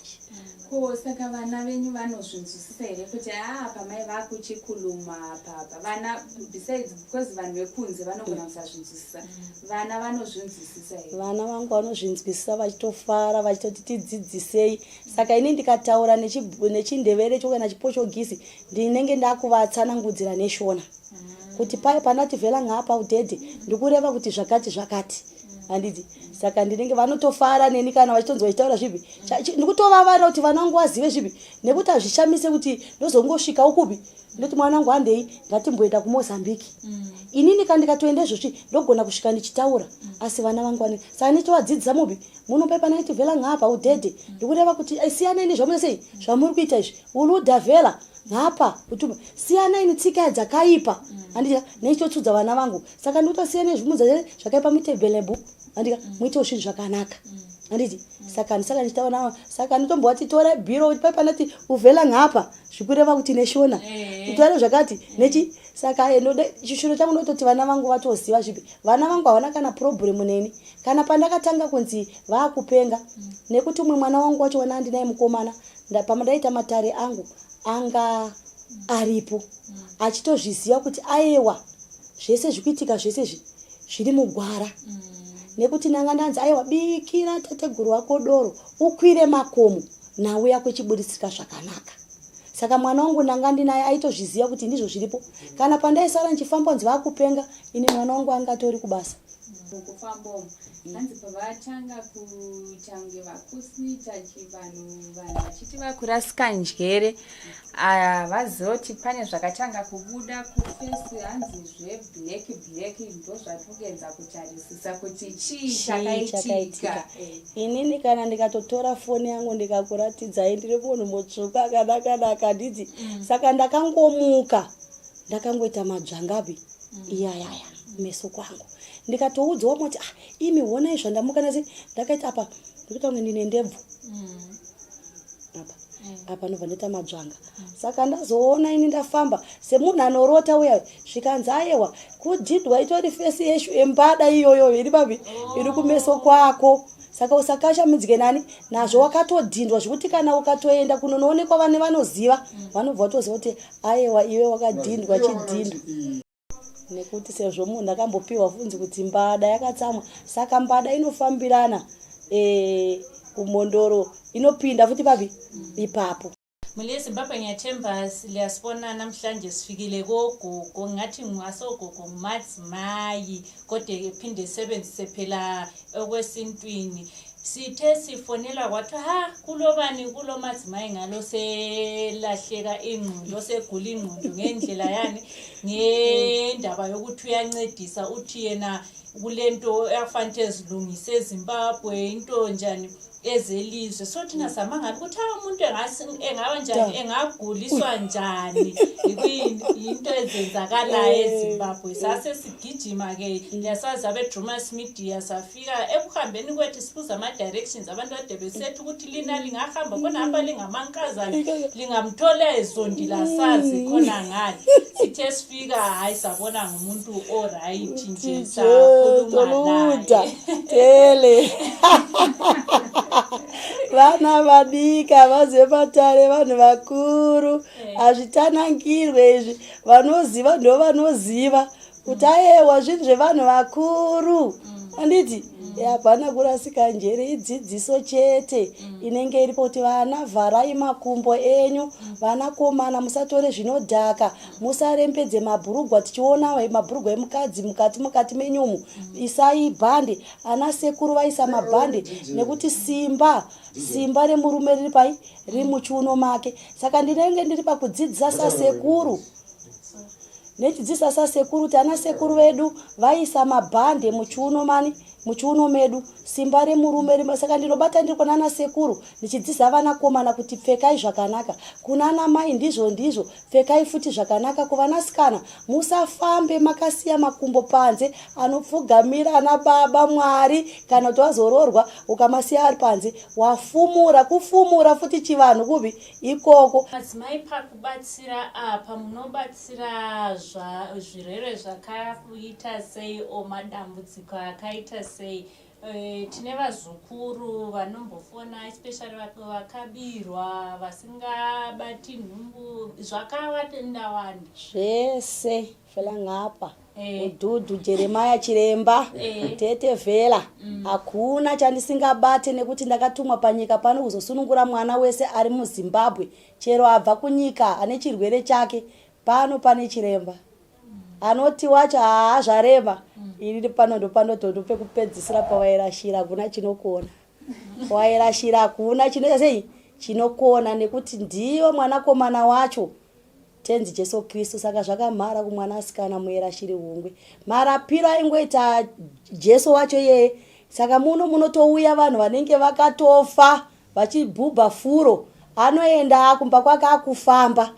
Speaker 2: Ko saka vana venyu vanozvinzwisisa here kuti haa pamai vakuchikuluma apa vana besides because vanhu vekunze vanogona kusazvinzwisisa vana vanozvinzwisisa here?
Speaker 4: Vana vangu vanozvinzwisisa vachitofara vachitoti tidzidzisei saka ini ndikataura nechindevere cho kana chipochogisi ndinenge ndakuvatsanangudzira neshona kuti paye panati vhela ngapa udhedhe ndikureva kuti zvakati zvakati handiti saka ndinenge vanotofara neni kana vachitonzwa vachitaura zvipi ndikutovavarira kuti vana vangu vazive zvipi nekuti hazvishamise kuti ndozongosvika ukupi ndoti mwana wangu handei ngatimboenda kumozambique inini ka ndikatoenda izvozvi ndogona kusvika ndichitaura asi vana vangu vane saka ndichitovadzidzisa mupi munopa pana iti vhela ngapa udhedhe ndikureva kuti eh, siyanai nezvamuita sei zvamuri kuita izvi uluda vhela ngapa utuba siyanai netsika dzakaipa handika nechitotsudza vana vangu saka ndikutosiyanai zvimudza zvakaipa muite bhelebu handika muitewo zvinhu zvakanaka handiti saka ndisaka ndichitaura saka nditombovati tora bhiro kuti pai panati uvhela ngapa zvikureva kuti neshona kutaura zvakati nechi saka eh, ndode chishuro changu ndototi vana vangu vatoziva zvipi vana vangu havana kana problem neni kana pandakatanga kunzi vakupenga nekuti umwe mwana wangu wacho wana andinaye mukomana pamadaita matare angu anga aripo achitozviziva kuti ayewa zvese zvikuitika zvese izvi zviri mugwara nekuti ndanga ndanzi aiwa bikira tateguru wako doro ukwire makomo nhau yako ichiburitsika zvakanaka saka mwana wangu ndanga ndinaye aitozviziva kuti ndizvo zviripo kana pandaisara ndichifamba nzi vakupenga ini mwana wangu anga atori kubasa
Speaker 2: mukufamba umu hanzi pavatanga kuita kunge vakusiita chivanhu vanhu vachiti vakurasika njere vaziva kuti pane zvakatanga kubuda kufesi hanzi zveblack black ndozvatikuedza kutarisisa kuti chii chakaitika.
Speaker 4: Inini kana ndikatotora foni yangu ndikakuratidzai ndiri munhu mutsvuku akanakanaka handiti saka ndakangomuka ndakangoita madzvangapi iyayaya kumeso kwangu ndikatoudzwa moti ah imi honai zvandamuka nasi ndakaita apa ndikuita kunge ndine ndebvu apa apa ndobva ndaita madzvanga saka ndazoona ini ndafamba semunhu anorota uya zvikanzi ayewa kudhidwa itori fesi yeshu embada iyoyo iri papi iri kumeso kwako saka usakashamidzike nani nazvo wakatodhindwa zvekuti kana ukatoenda kunonoonekwa vane vanoziva vanobva vatoziva kuti ayewa iwe wakadhindwa chidhindo. Nekuti sezvo munhu akambopiwa funzi kuti mbada yakatsamwa, saka mbada inofambirana e, kumhondoro inopinda futi papi ipapo.
Speaker 3: Mhuri yeZimbabwe ngiyathemba liyasibona namhlanje sifikile kogogo ngathi ngasogogo ngumadzimai kodwa phinde sebenzise phela okwesintwini sithe sifonela kwathiwa ha kulobani kulomadzimai ngalo selahleka ingqondo segula ingqondo ngendlela yani ngendaba yokuthi uyancedisa uthi yena kulento afanele ezilungise eZimbabwe into njani ezelizwe so thina samangala ukuthi ha umuntu engaba njani engaguliswa njani yinto ezenzakalayo eh. ezimbabwe sase sigijima-ke liyasazi abe-drumas media safika ekuhambeni kwethu sibuza ama-directions abantu ade besethu ukuthi lina lingahamba khonahamba lingamankazana lingamthola ezondi lasazi khona ngale sithe sifika hhayi sabona ngumuntu oright nje sakhuluma naye
Speaker 4: tele vana vadika vazematare vanhu vakuru eh. hazvitanangirwe izvi vanoziva ndo vanoziva kuti ayewa zvinhu zvevanhu vakuru handiti mm. hapana kurasika njere idzidziso chete mm. inenge iripo kuti vana vharai makumbo enyu mm. vanakomana musatore zvinodhaka musarembedze mabhurugwa tichiona mabhurugwa emukadzi mukati mukati menyumu isai bhande ana sekuru vaisa mabhande nekuti simba simba remurume riri pai riri muchiuno make saka ndinenge ndiri pakudzidzisa sasekuru nechidzidzisa sasekuru kuti ana sekuru vedu vaisa mabhande muchiuno mani muchiuno medu simba remurume rima saka ndinobata ndiri kunana sekuru ndichidzidzisa vanakomana kuti pfekai zvakanaka kunana mai ndizvo ndizvo pfekai futi zvakanaka kuvanasikana musafambe makasiya makumbo panze anopfugamira ana baba mwari kana kuti wazoroorwa ukamasiya ari panze wafumura kufumura futi chivanhu kupi ikoko
Speaker 3: madzimai pakubatsira apa munobatsira zvirwere zvakaita sei o madambudziko akaita sei e, tine vazukuru vanombofona especially vakabirwa vasingabati nhumbu zvakawandawanda
Speaker 4: zvese fela ngapa eh. Udhudhu Jeremaya Chiremba eh. Tete Vhela mm. Hakuna chandisingabate nekuti ndakatumwa panyika pano kuzosunungura mwana wese ari muZimbabwe chero abva kunyika ane chirwere chake pano pane chiremba mm. Anoti wacho haa zvarema mm. Ini pano ndopanotondo pekupedzisira pawairashira hakuna chinokona wairashira hakuna chinoita sei chinokona nekuti ndiyo mwanakomana wacho Tenzi Jesu Kristu saka zvakamhara kumwanasikana muera shiri hungwe. Marapiro aingoita Jesu wacho iyeye. Saka muno munotouya vanhu vanenge vakatofa vachibhubha furo anoenda kumba kwake akufamba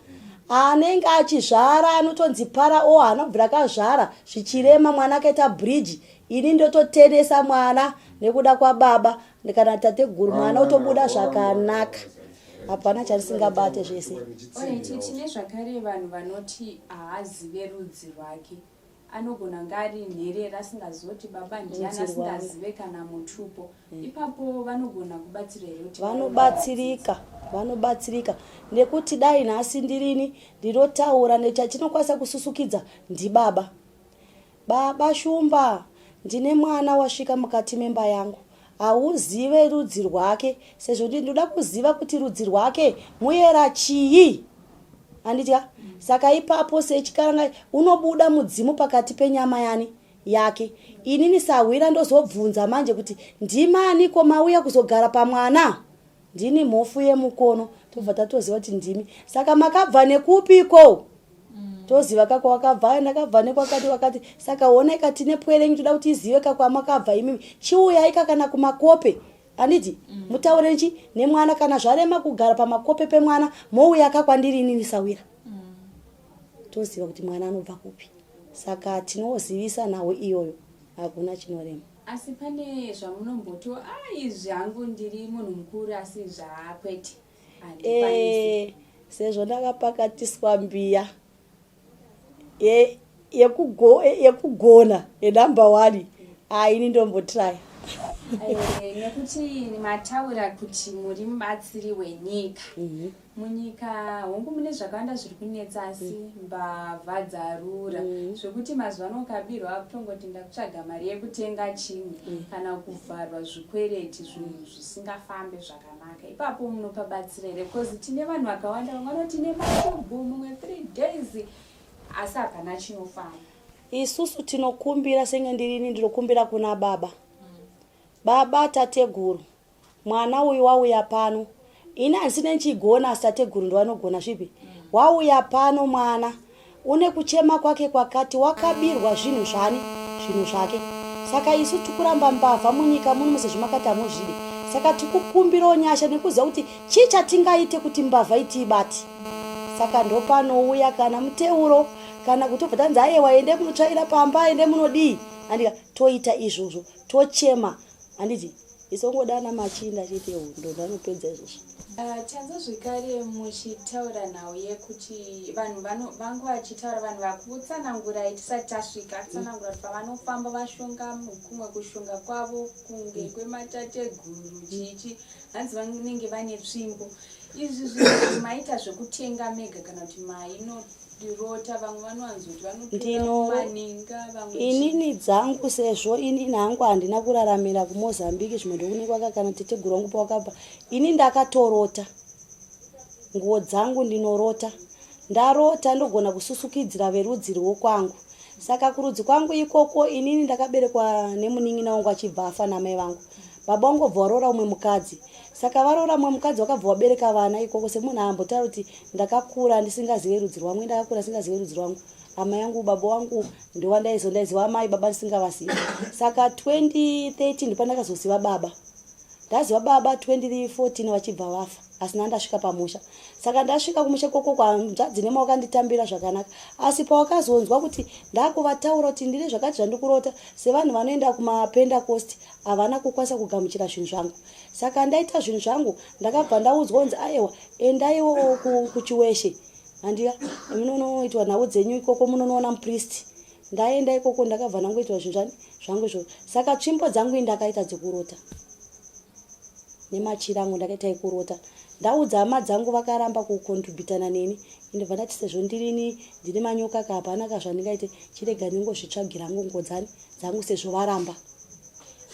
Speaker 4: anenge achizvara anotonzi para o haana kubvira akazvara zvichirema mwana akaita bridge ini ndototenesa mwana nekuda kwababa kana tateguru mwana otobuda zvakanaka hapana chandisingabate zvese.
Speaker 2: Alright, tine zvakare vanhu vanoti haazive rudzi rwake anogona kunge ari nherera asingazive kuti baba ndiani asingazive kana mutupo mm. ipapo vanogona kubatsira here kuti
Speaker 4: vanobatsirika vanobatsirika nekuti dai nhasi ndirini ndinotaura nechinokwanisa kususukidza ndibaba Baba Shumba, ndine mwana wasvika mukati memba yangu. Hauzive rudzi rwake sezvo ndinoda kuziva kuti rudzi rwake muyera chii? Handitya? Saka ipapo sechikaranga unobuda mudzimu pakati penyama yani yake. Inini sahwira ndozobvunza manje kuti ndimaniko mauya kuzogara pamwana? Ndini mhofu yemukono tobva tatoziva kuti ndimi saka makabva nekupiko mm. toziva ka kwawakabva ndakabva nekwakati wakati saka honai ka tine pwere yenyu toda kuti izive ka kwamakabva imimi chiuyai ka kana kumakope anditi mm. mutaure chi nemwana kana zvarema kugara pamakope pemwana mouya ka kwandiri inini sawira mm. toziva kuti mwana anobva kupi saka tinozivisa nhau iyoyo hakuna chinorema
Speaker 2: Asi pane zvamunombotiwo ah izvi hangu ndiri munhu mukuru asi izvi haa kwete handikwanisi.
Speaker 4: Eh, sezvo ndakapakatiswa mbiya yekugona yenumber one ah ini ndombotraya.
Speaker 2: Eh, nekuti mataura kuti muri mubatsiri wenyika mhm. Munyika hongu mune zvakawanda zviri kunetsa asi mm. mbavha dzarura mm. zvekuti mazuva ano ukabirwa akutongoti ndakutsvaga mari yekutenga chimwe mm. kana kuvharwa zvikwereti zvinhu zvisingafambe zvakanaka ipapo munopa batsira here bcause tine vanhu vakawanda vamwe vanoti tine mashubhu mumwe three days asi hapana chinofamba.
Speaker 4: Isusu tinokumbira senge ndirini ndinokumbira kuna baba baba tateguru Mwana uyu wauya pano ini handisine ndichigona asi tateguru ndovanogona zvipi wauya pano mwana une kuchema kwake kwakati wakabirwa zvinhu zvani zvinhu zvake saka isu tikuramba mbavha munyika muno sezvo makati hamuzvide saka tikukumbirawo nyasha nekuziva kuti chii chatingaite kuti mbavha itiibate saka ndopanouya kana muteuro kana kuti obva tanzi ayewa ende munotsvaira pamba ende munodii andika toita izvozvo tochema handiti Isongodana machinda chete hondo ndanopedza izvozvo.
Speaker 2: Uh, tanzwa zvekare muchitaura nhau yekuti vanhu vangu vachitaura vanhu vakutsanangurai tisati tasvika tsanangura kuti pavanofamba vashonga kumwe kushonga kwavo kunge mm. kwematateguru chichi hanzi vanenge vane tsvimbo izvi zvinhu maita zvekutenga mega kana kuti maino Ndirota vamwe vanowanzoti vanotoraninga
Speaker 4: vamwe inini dzangu sezvo inini hangu handina kuraramira kumozambique zvimwe ndokune kwaka kana teteguru wangu pawakabva ini ndakatorota nguo dzangu ndinorota ndarota ndogona kususukidzira verudzi rwokwangu saka kurudzi kwangu ikoko inini ndakaberekwa nemunin'ina wangu achibva afa namai vangu Baba wangu vabva varoora umwe mukadzi. Saka varoora mumwe mukadzi vakabva vabereka vana ikoko semunhu aambotaura kuti ndakakura ndisingazive rudzi rwangu ndakakura ndisingazive rudzi rwangu. Amai yangu baba wangu ndowandaizo ndaiziva amai baba ndisingavazivi. Saka 2013 ndopandakazoziva baba. Ndaziva baba 2014 vachibva vafa asi ndandasvika pamusha. Saka ndasvika kumusha ikoko kwanzvadzi nema wakanditambira zvakanaka. Asi pawakazonzwa kuti ndakuvataura kuti ndine zvakati zvandikurota sevanhu vanoenda kumapendacost havana kukwanisa kugamuchira zvinhu zvangu saka ndaita zvinhu zvangu ndakabva ndaudzwa kunzi aewa endaiwo kuchiweshe handiya munonoitwa nhau dzenyu ikoko munonoona mupristi ndaenda ikoko ndakabva ndangoitwa zvinhu zvani zvangu izvozvo saka tsvimbo dzangu ini ndakaita dzekurota nemachira angu ndakaita ekurota ndaudza hama dzangu vakaramba kucontributana neni indobva ndati sezvo ndirini ndine manyoka ka hapana ka zvandingaite chirega ndingozvitsvagira hangu ngodzani dzangu sezvo varamba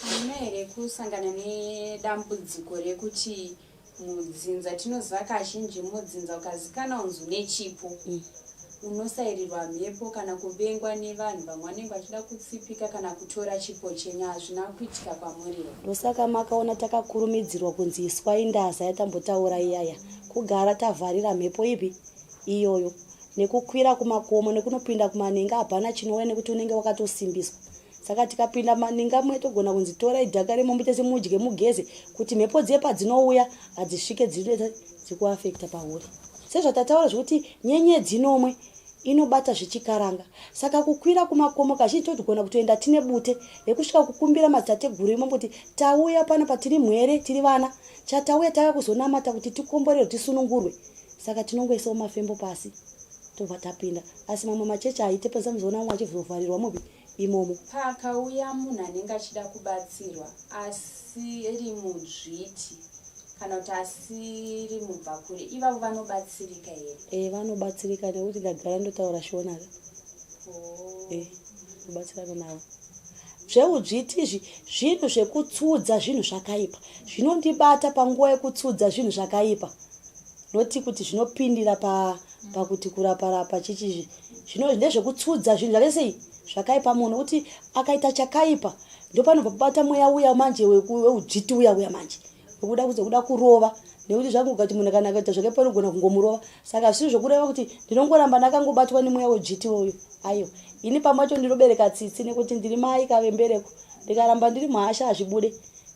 Speaker 2: Hamuna here kusangana nedambudziko rekuti mudzinza tinoziva kazhinji mudzinza ukazikana unzi une chipo mm. unosairirwa mhepo kana kuvengwa nevanhu vamwe vanenge vachida kutsipika kana kutora chipo chenyu hazvina kuitika kwamuri
Speaker 4: ndosaka makaona takakurumidzirwa kunzi iswai ndaza yatambotaura iyaya kugara tavharira mhepo ipi iyoyo nekukwira kumakomo nekunopinda kumanenga hapana chinouya nekuti unenge wakatosimbiswa saka tikapinda maninga muye togona kunzi torai dhaka remombe tese mudye mugeze kuti mhepo dziye padzinouya hadzisvike dzikuafekta pauri sezvatataura zvekuti nyenyedzi nomwe inobata zvechikaranga saka kukwira kumakomo kazhinji togona kutoenda tine bute rekusvika kukumbira madzitateguru imomo kuti tauya pano patiri mhwere tiri vana chatauya tauya kuzonamata kuti tikomborerwe tisunungurwe saka tinongoisawo mafembo pasi tobva tapinda asi mamwe machechi haite pasa muzoona vamwe vachivhovharirwa mupi imomo.
Speaker 2: Pakauya munhu anenge achida kubatsirwa asiri mudzviti kana kuti asiri mubvakure ivavo vanobatsirika here?
Speaker 4: Eh, vanobatsirika nekuti ndagara ndotaura shona ka. Oh. Eh, kubatsirana navo. Zveudzviti izvi zvinhu zvekutsudza zvinhu zvakaipa zvinondibata panguva yekutsudza zvinhu zvakaipa noti kuti zvinopindira pa pakuti kurapa rapa chichi zvino ndezvekutsudza zvinhu zvakaita sei zvakaipa munhu kuti akaita chakaipa ndopanobva pabata mweya uya manje weudzviti uya uya manje wekuda kuza kuda kurova nekuti zvangu ukati munhu kana akaita zvakaipa unogona kungomurova saka zvisiri zvokureva kuti ndinongoramba ndakangobatwa nemweya wedzviti uyu aiwa ini pamwe acho ndinobereka tsitsi nekuti ndiri mai kavembereko ndikaramba ndiri muhasha hazvibude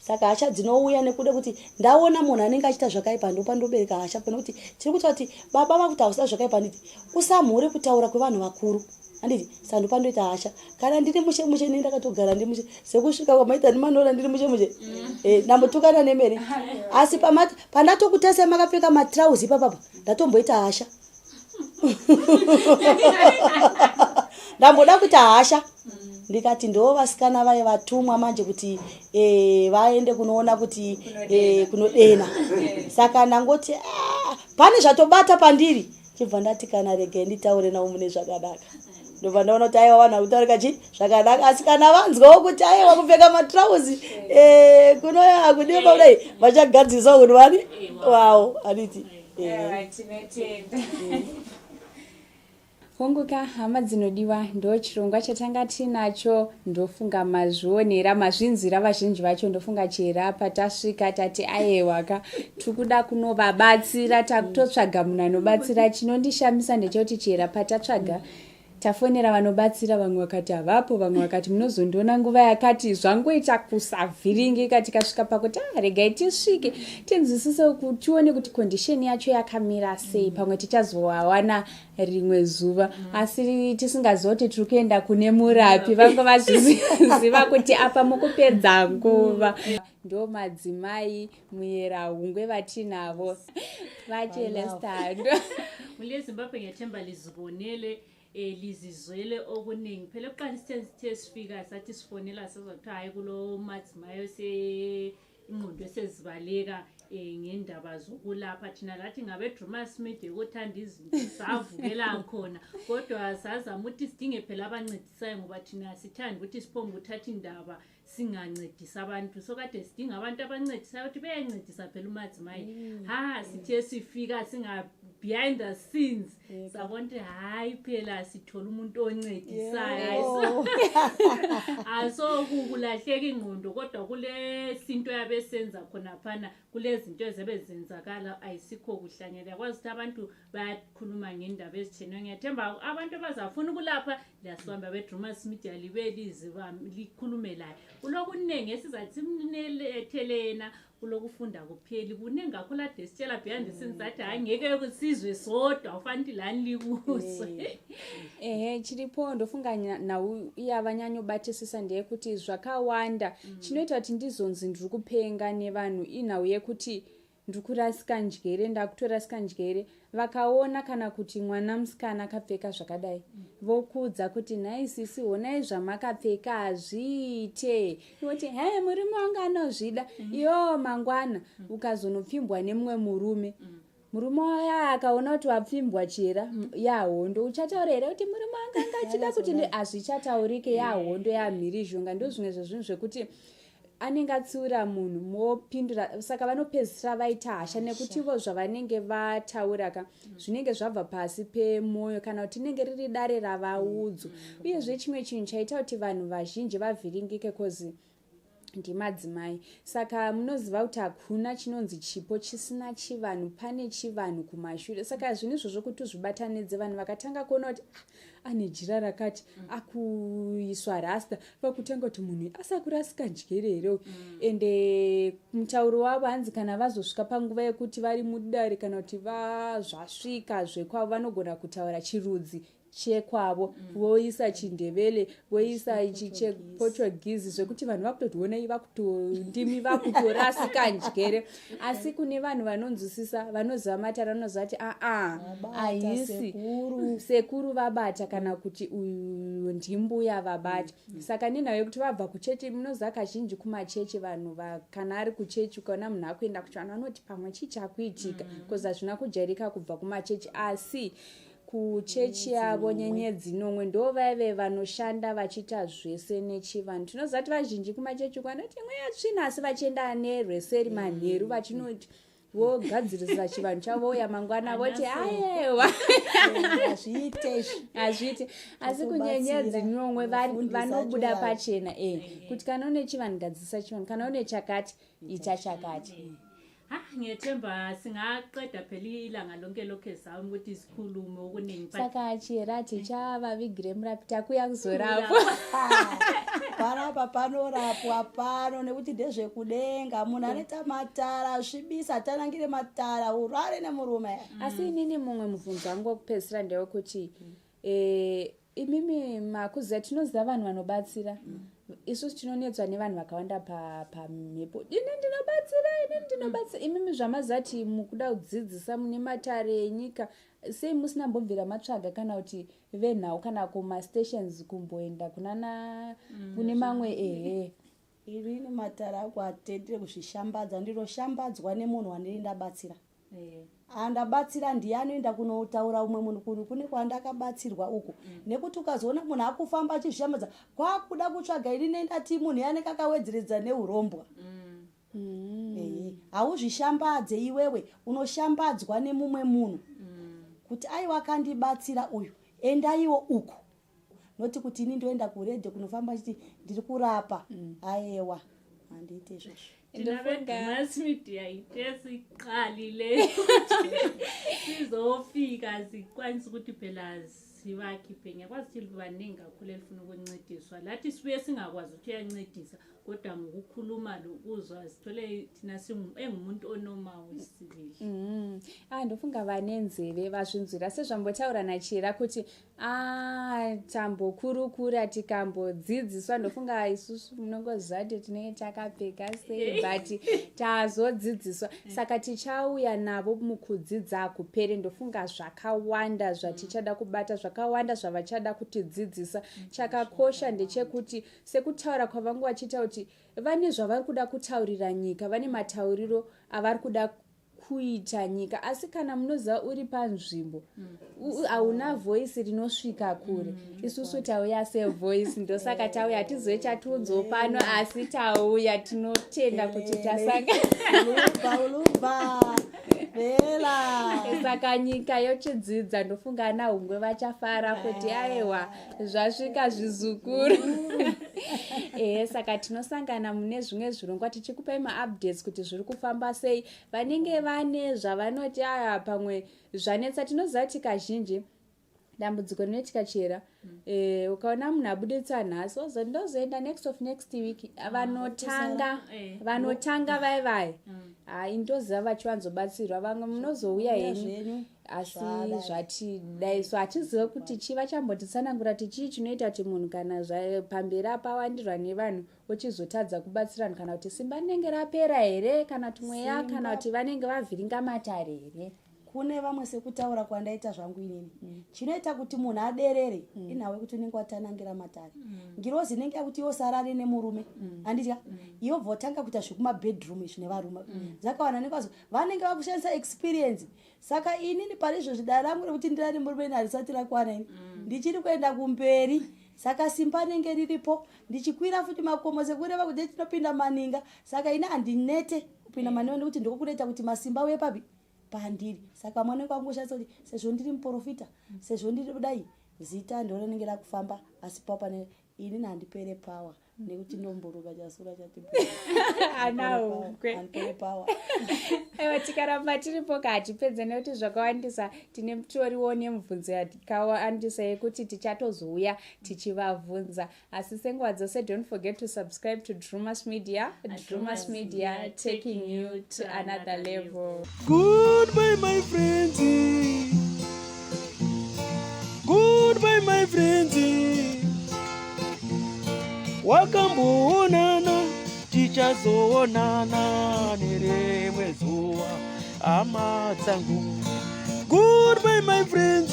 Speaker 4: saka hasha dzinouya nekuda kuti ndaona munhu anenge achiita zvakaipa ndopandobereka hasha pane kuti tiri kutaura kuti baba vakuti hausa zvakaipa nditi usamhure kutaura kwevanhu vakuru handiti saka ndopandoita hasha kana ndiri mushe mushe nei ndakatogara ndiri mushe sekusvika kwamaita ndimanora ndiri mushe mushe mm. eh, ndambotukana nemene asi pandatokutasai makapfeka matrauzi ipapapa ndatomboita hasha ndamboda kuita hasha mm. Ndikati ndo vasikana vaye vatumwa manje kuti e, vaende kunoona kuti e, kunodena. Saka ndangoti ah, pane zvatobata pandiri. Chibva ndati kana regai nditaure navo mune zvakanaka. Ndobva ndaona kuti aiwa vanhu vakutaurika chi zvakanaka, asi kana vanzwawo kuti aiwa kupfeka matrauzi eh, kuno hakudiwe pakudai, vachagadzisawo kuti vani wawo handiti.
Speaker 2: Tinotenda. Hongu ka hama dzinodiwa, ndo chirongwa chatanga tinacho. Ndofunga mazvionera, mazvinzwira vazhinji vacho. Ndofunga chera patasvika tati ayewa ka, tikuda kunovabatsira, takutotsvaga munhu anobatsira. Chinondishamisa ndechekuti chera patatsvaga, tafonera vanobatsira, vamwe vakati havapo, vamwe vakati munozondiona nguva yakati. Zvangoita kusavhiringika, tikasvika pakuti ah, regai tisvike tinzwisise, tione kuti condition yacho yakamira sei. Pamwe tichazowawana rimwe zuva, asi tisingaziva kuti tiri kuenda kune murapi. Vanga vazviziva kuti apa mukupedza nguva. Ndo madzimai muyera hungwe vatinavo, vaCelestando.
Speaker 3: Mhuri yeZimbabwe, ngiyathemba lizibonele, lizizwele okuningi. Phela ekuqala isithe sithe sifika sathi sifonela, sezwa kuthiwa hayi, kulo madzimai ose ingqondo esezibaleka ngendaba zokulapha. Thina lathi ngabe-Drumas Media ukuthanda izinto savukela khona, kodwa sazama ukuthi sidinge phela abancedisayo, ngoba thina sithanda ukuthi siphonge ukuthatha indaba singancedisa abantu. So kade sidinga abantu abancedisayo ukuthi beyencedisa phela umadzimai. Ha, sithe sifika singa behind the scenes, sabona ukuthi hayi phela sithola umuntu oncedisayo. Aso kulahleka ingqondo, kodwa kule sinto yabesenza khonaphana, kulezinto ezebezenzakala, ayisikho kuhlanyela. Yakwazi ukuthi abantu bayakhuluma ngendaba ezitshiyeneyo. Ngiyathemba abantu abazafuna ukulapha liyasibamba beDrumas Media, libe likhulume laye. Kulokuningi esizathi simlethele yena, kulokufunda kupheli, kuningi kakhulu ade sitshela behind the scenes, athi hayi ngeke sizwe sodwa, ufanele lani likuzwe.
Speaker 2: Ehe, chiripo ndofunga nhau yavanyanyobatisisa ndeyekuti zvakawanda chinoita kuti ndizonzi ndiri kupenga nevanhu inhau yekuti ndiri kurasika njere, ndakutorasika njere. Vakaona kana kuti mwana musikana akapfeka zvakadai, vokuudza kuti nhai sisi, honai zvamakapfeka hazviite. Voti he, murume wangu anozvida. Iyowo mangwana ukazonopfimbwa nemumwe murume, murume waya akaona kuti wapfimbwa chera yahondo, uchataura here kuti murume wanga anga achida kuti hazvichataurike, yahondo, yamhirizhonga. Ndo zvimwe zvezvinhu zvekuti anenge atsiura munhu mopindura, saka vanopedzisira vaita hasha nekutivo zvavanenge vataura ka zvinenge zvabva pasi pemwoyo, kana kuti rinenge riri dare ravaudzwa. Uyezve chimwe chinhu chaita kuti vanhu vazhinji vavhiringike, cause ndimadzimai, saka munoziva kuti hakuna chinonzi chipo chisina chivanhu, pane chivanhu kumashure. Saka zvinhu izvozvo kuti uzvibatanidze, vanhu vakatanga kuona kuti ah, ane jira rakati, akuiswa rasta, vakutanga kuti munhu asakurasika njere here? Ende mutauro wavo hanzi kana vazosvika panguva yekuti vari mudare kana kuti vazvasvika zvekwavo, vanogona kutaura chirudzi chekwavo, voisa chiNdebele, voisa ichi chePortuguese, zvekuti vanhu vakutoti honai ndimi vakutorasika njere. Asi kune vanhu vanonzwisisa, vanoziva matare, vanoziva kuti aa, haisi sekuru vabata, kana kuti uyu ndimbuya vabata. Saka nenhau yekuti vabva kuchechi, munoziva kazhinji kumachechi vanhu kana ari kuchechi, ukaona munhu akuenda kuchi, vanhu vanoti pamwe chii chakuitika, because hazvina kujairika kubva kumachechi. Asi kuchechi yavo nyenyedzi nomwe ndo vaive vanoshanda vachiita zvese nechivanhu. Tinoziva kuti vazhinji kumachechi uko vanoti mweya tsvina, asi vachienda nerweseri manheru vachinoti vogadzirisa chivanhu chavo, uya mangwana voti ayewa, hazviite. Asi kunyenyedzi nomwe vanobuda pachena kuti kana une chivanhu gadzirisa chivanhu, kana une chakati ita chakati.
Speaker 3: Ha, ngiyethemba singaqeda phela ilanga lonke lokhu ezami ukuthi sikhulume okuningi.
Speaker 2: Saka chera tichavavigire murapi, takuya kuzorapwa.
Speaker 4: Panapa panorapwa pano nekuti ndezvekudenga. Munhu anoita matara svibisa, tanangire matara urare nemurume.
Speaker 2: Asi inini mumwe mubvunzo wangu wekupedzisira ndewekuti imimi makuziva, tinoziva vanhu vanobatsira. Isusu tinonetswa nevanhu vakawanda pamhepo, ini ndinobatsira, ini ndinobatsira. Imimi zvamazati mukuda kudzidzisa mune matare enyika. Sei musina mbobvira matsvaga kana kuti venhau kana kumastations kumboenda kunana kune mamwe ehe?
Speaker 4: Inini matare angu hatendere kuzvishambadza, ndinoshambadzwa nemunhu wandini ndabatsira. Andabatsira ndiye anoenda kunotaura umwe munhu kuni kune kwandakabatsirwa uku. Nekuti ukazoona munhu akufamba achizvishambadza kwakuda kutsvaga ini nendati munhu yanenge akawedzeredza neurombwa. Ehe, hauzvishambadze iwewe, unoshambadzwa nemumwe munhu kuti aiwa akandibatsira uyu, endaiwo uku. Noti kuti ini ndoenda kuredhiyo kunofamba achiti ndiri kurapa, aewa handiite izvozvo.
Speaker 3: Thina beDumas Media into esiqalile sizofika sikwanise ukuthi phela sibakhiphe. Ngiyakwazi ukuthi baningi kakhulu elifuna ukuncediswa, lathi sibuye singakwazi ukuthi uyancedisa, kodwa ngokukhuluma lokuzwa sithole thina engumuntu onomawo sibili.
Speaker 2: Ah, ndofunga vane nzeve vazvinzwira sezvambotaura nachira kuti a tambokurukura tikambodzidziswa. Ndofunga isusu munongoziva kuti tinenge takapfeka sei, but tazodzidziswa, saka tichauya navo mukudzidza kupere. Ndofunga zvakawanda zvatichada kubata, zvakawanda zvavachada kutidzidzisa. Chakakosha ndechekuti sekutaura kwavangu vachiita kuti vane zvavari kuda kutaurira nyika, vane matauriro avari kuda kuita nyika, asi kana munoziva uri panzvimbo hauna voice rinosvika kure. Isusu tauya sevoice, ndosaka tauya. Hatizive chatiunzwo pano, asi tauya. Tinotenda kuti tasanga.
Speaker 4: Uluba, uluba vela.
Speaker 2: Saka nyika yochidzidza. Ndofunga ana Hungwe vachafara kuti aiwa, zvasvika zvizukuru. Ehe, saka tinosangana mune zvimwe zvirongwa tichikupai maupdates kuti zviri kufamba sei. Vanenge vane zvavanoti aya pamwe zvanetsa, tinoziva kuti kazhinji dambudziko rinoitika chera ukaona munhu abuditsa nhasi, ozo ndozoenda next of next week, vanotanga vanotanga vai vai, hai, ndoziva vachiwanzobatsirwa. Vamwe munozouya henyu
Speaker 4: zvenyu
Speaker 2: asi
Speaker 4: zvadai.
Speaker 2: Zvatidai so hatizive kuti chii vachambotitsanangura kuti chii chinoita kuti munhu kana pamberi apawandirwa nevanhu ochizotadza kubatsira vanhu, kana kuti simba rinenge rapera here, kana kuti mweya, kana kuti vanenge vavhiringa matare here?
Speaker 4: Kune vamwe, sekutaura kwandaita zvangu inini, chinoita kuti munhu aderere inhau yekuti unenge watanangira matare. Ngirozi inenge yakuti iwo sarare nemurume, handitya iwo bva watanga kuita zvekumabedroom izvi nevarume dzakawana nekwazo vanenge vakushandisa experience. Saka inini pari izvozvi dare rangu rekuti ndirare murume ini harisati rakwana, ini ndichiri kuenda kumberi. Saka simba rinenge riripo, ndichikwira futi makomo, sekureva kuti tinopinda maninga. Saka ini handinete kupinda maninga nekuti ndiko kunoita kuti masimba auye papi pandiri. Saka mwana wangu angoshandisa kuti sezvo ndiri muprofita, sezvo ndiri kudai, zita ndo rinenge rakufamba, asi pawa pane inini handipere power nekuti ndomburuka chasura chati.
Speaker 2: Ana Hungwe.
Speaker 4: Handipere power.
Speaker 2: Aiwa, tikaramba tiripo ka hatipedze nekuti zvakawandisa. Tine mutoriwo nemubvunzo yakawandisa yekuti tichatozouya tichivabvunza, asi senguva dzose, don't forget to subscribe to Drumas Media. Drumas Media, taking you to another level.
Speaker 5: Goodbye, my friends. Goodbye, my friends. Wakamboonana, tichazoonana nerimwe zuva, hama dzangu. Goodbye, my friends.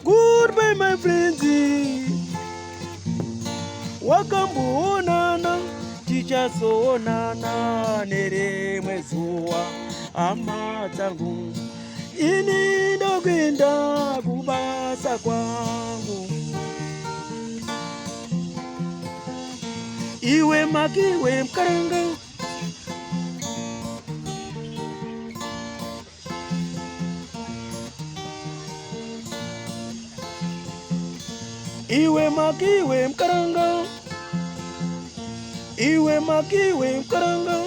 Speaker 5: Goodbye, my friends. Wakamboonana, tichazoonana nerimwe zuva, hama dzangu. Ini ndokuenda kubasa kwangu. Iwe makiwe mukaranga. Iwe makiwe mukaranga. Iwe makiwe mukaranga.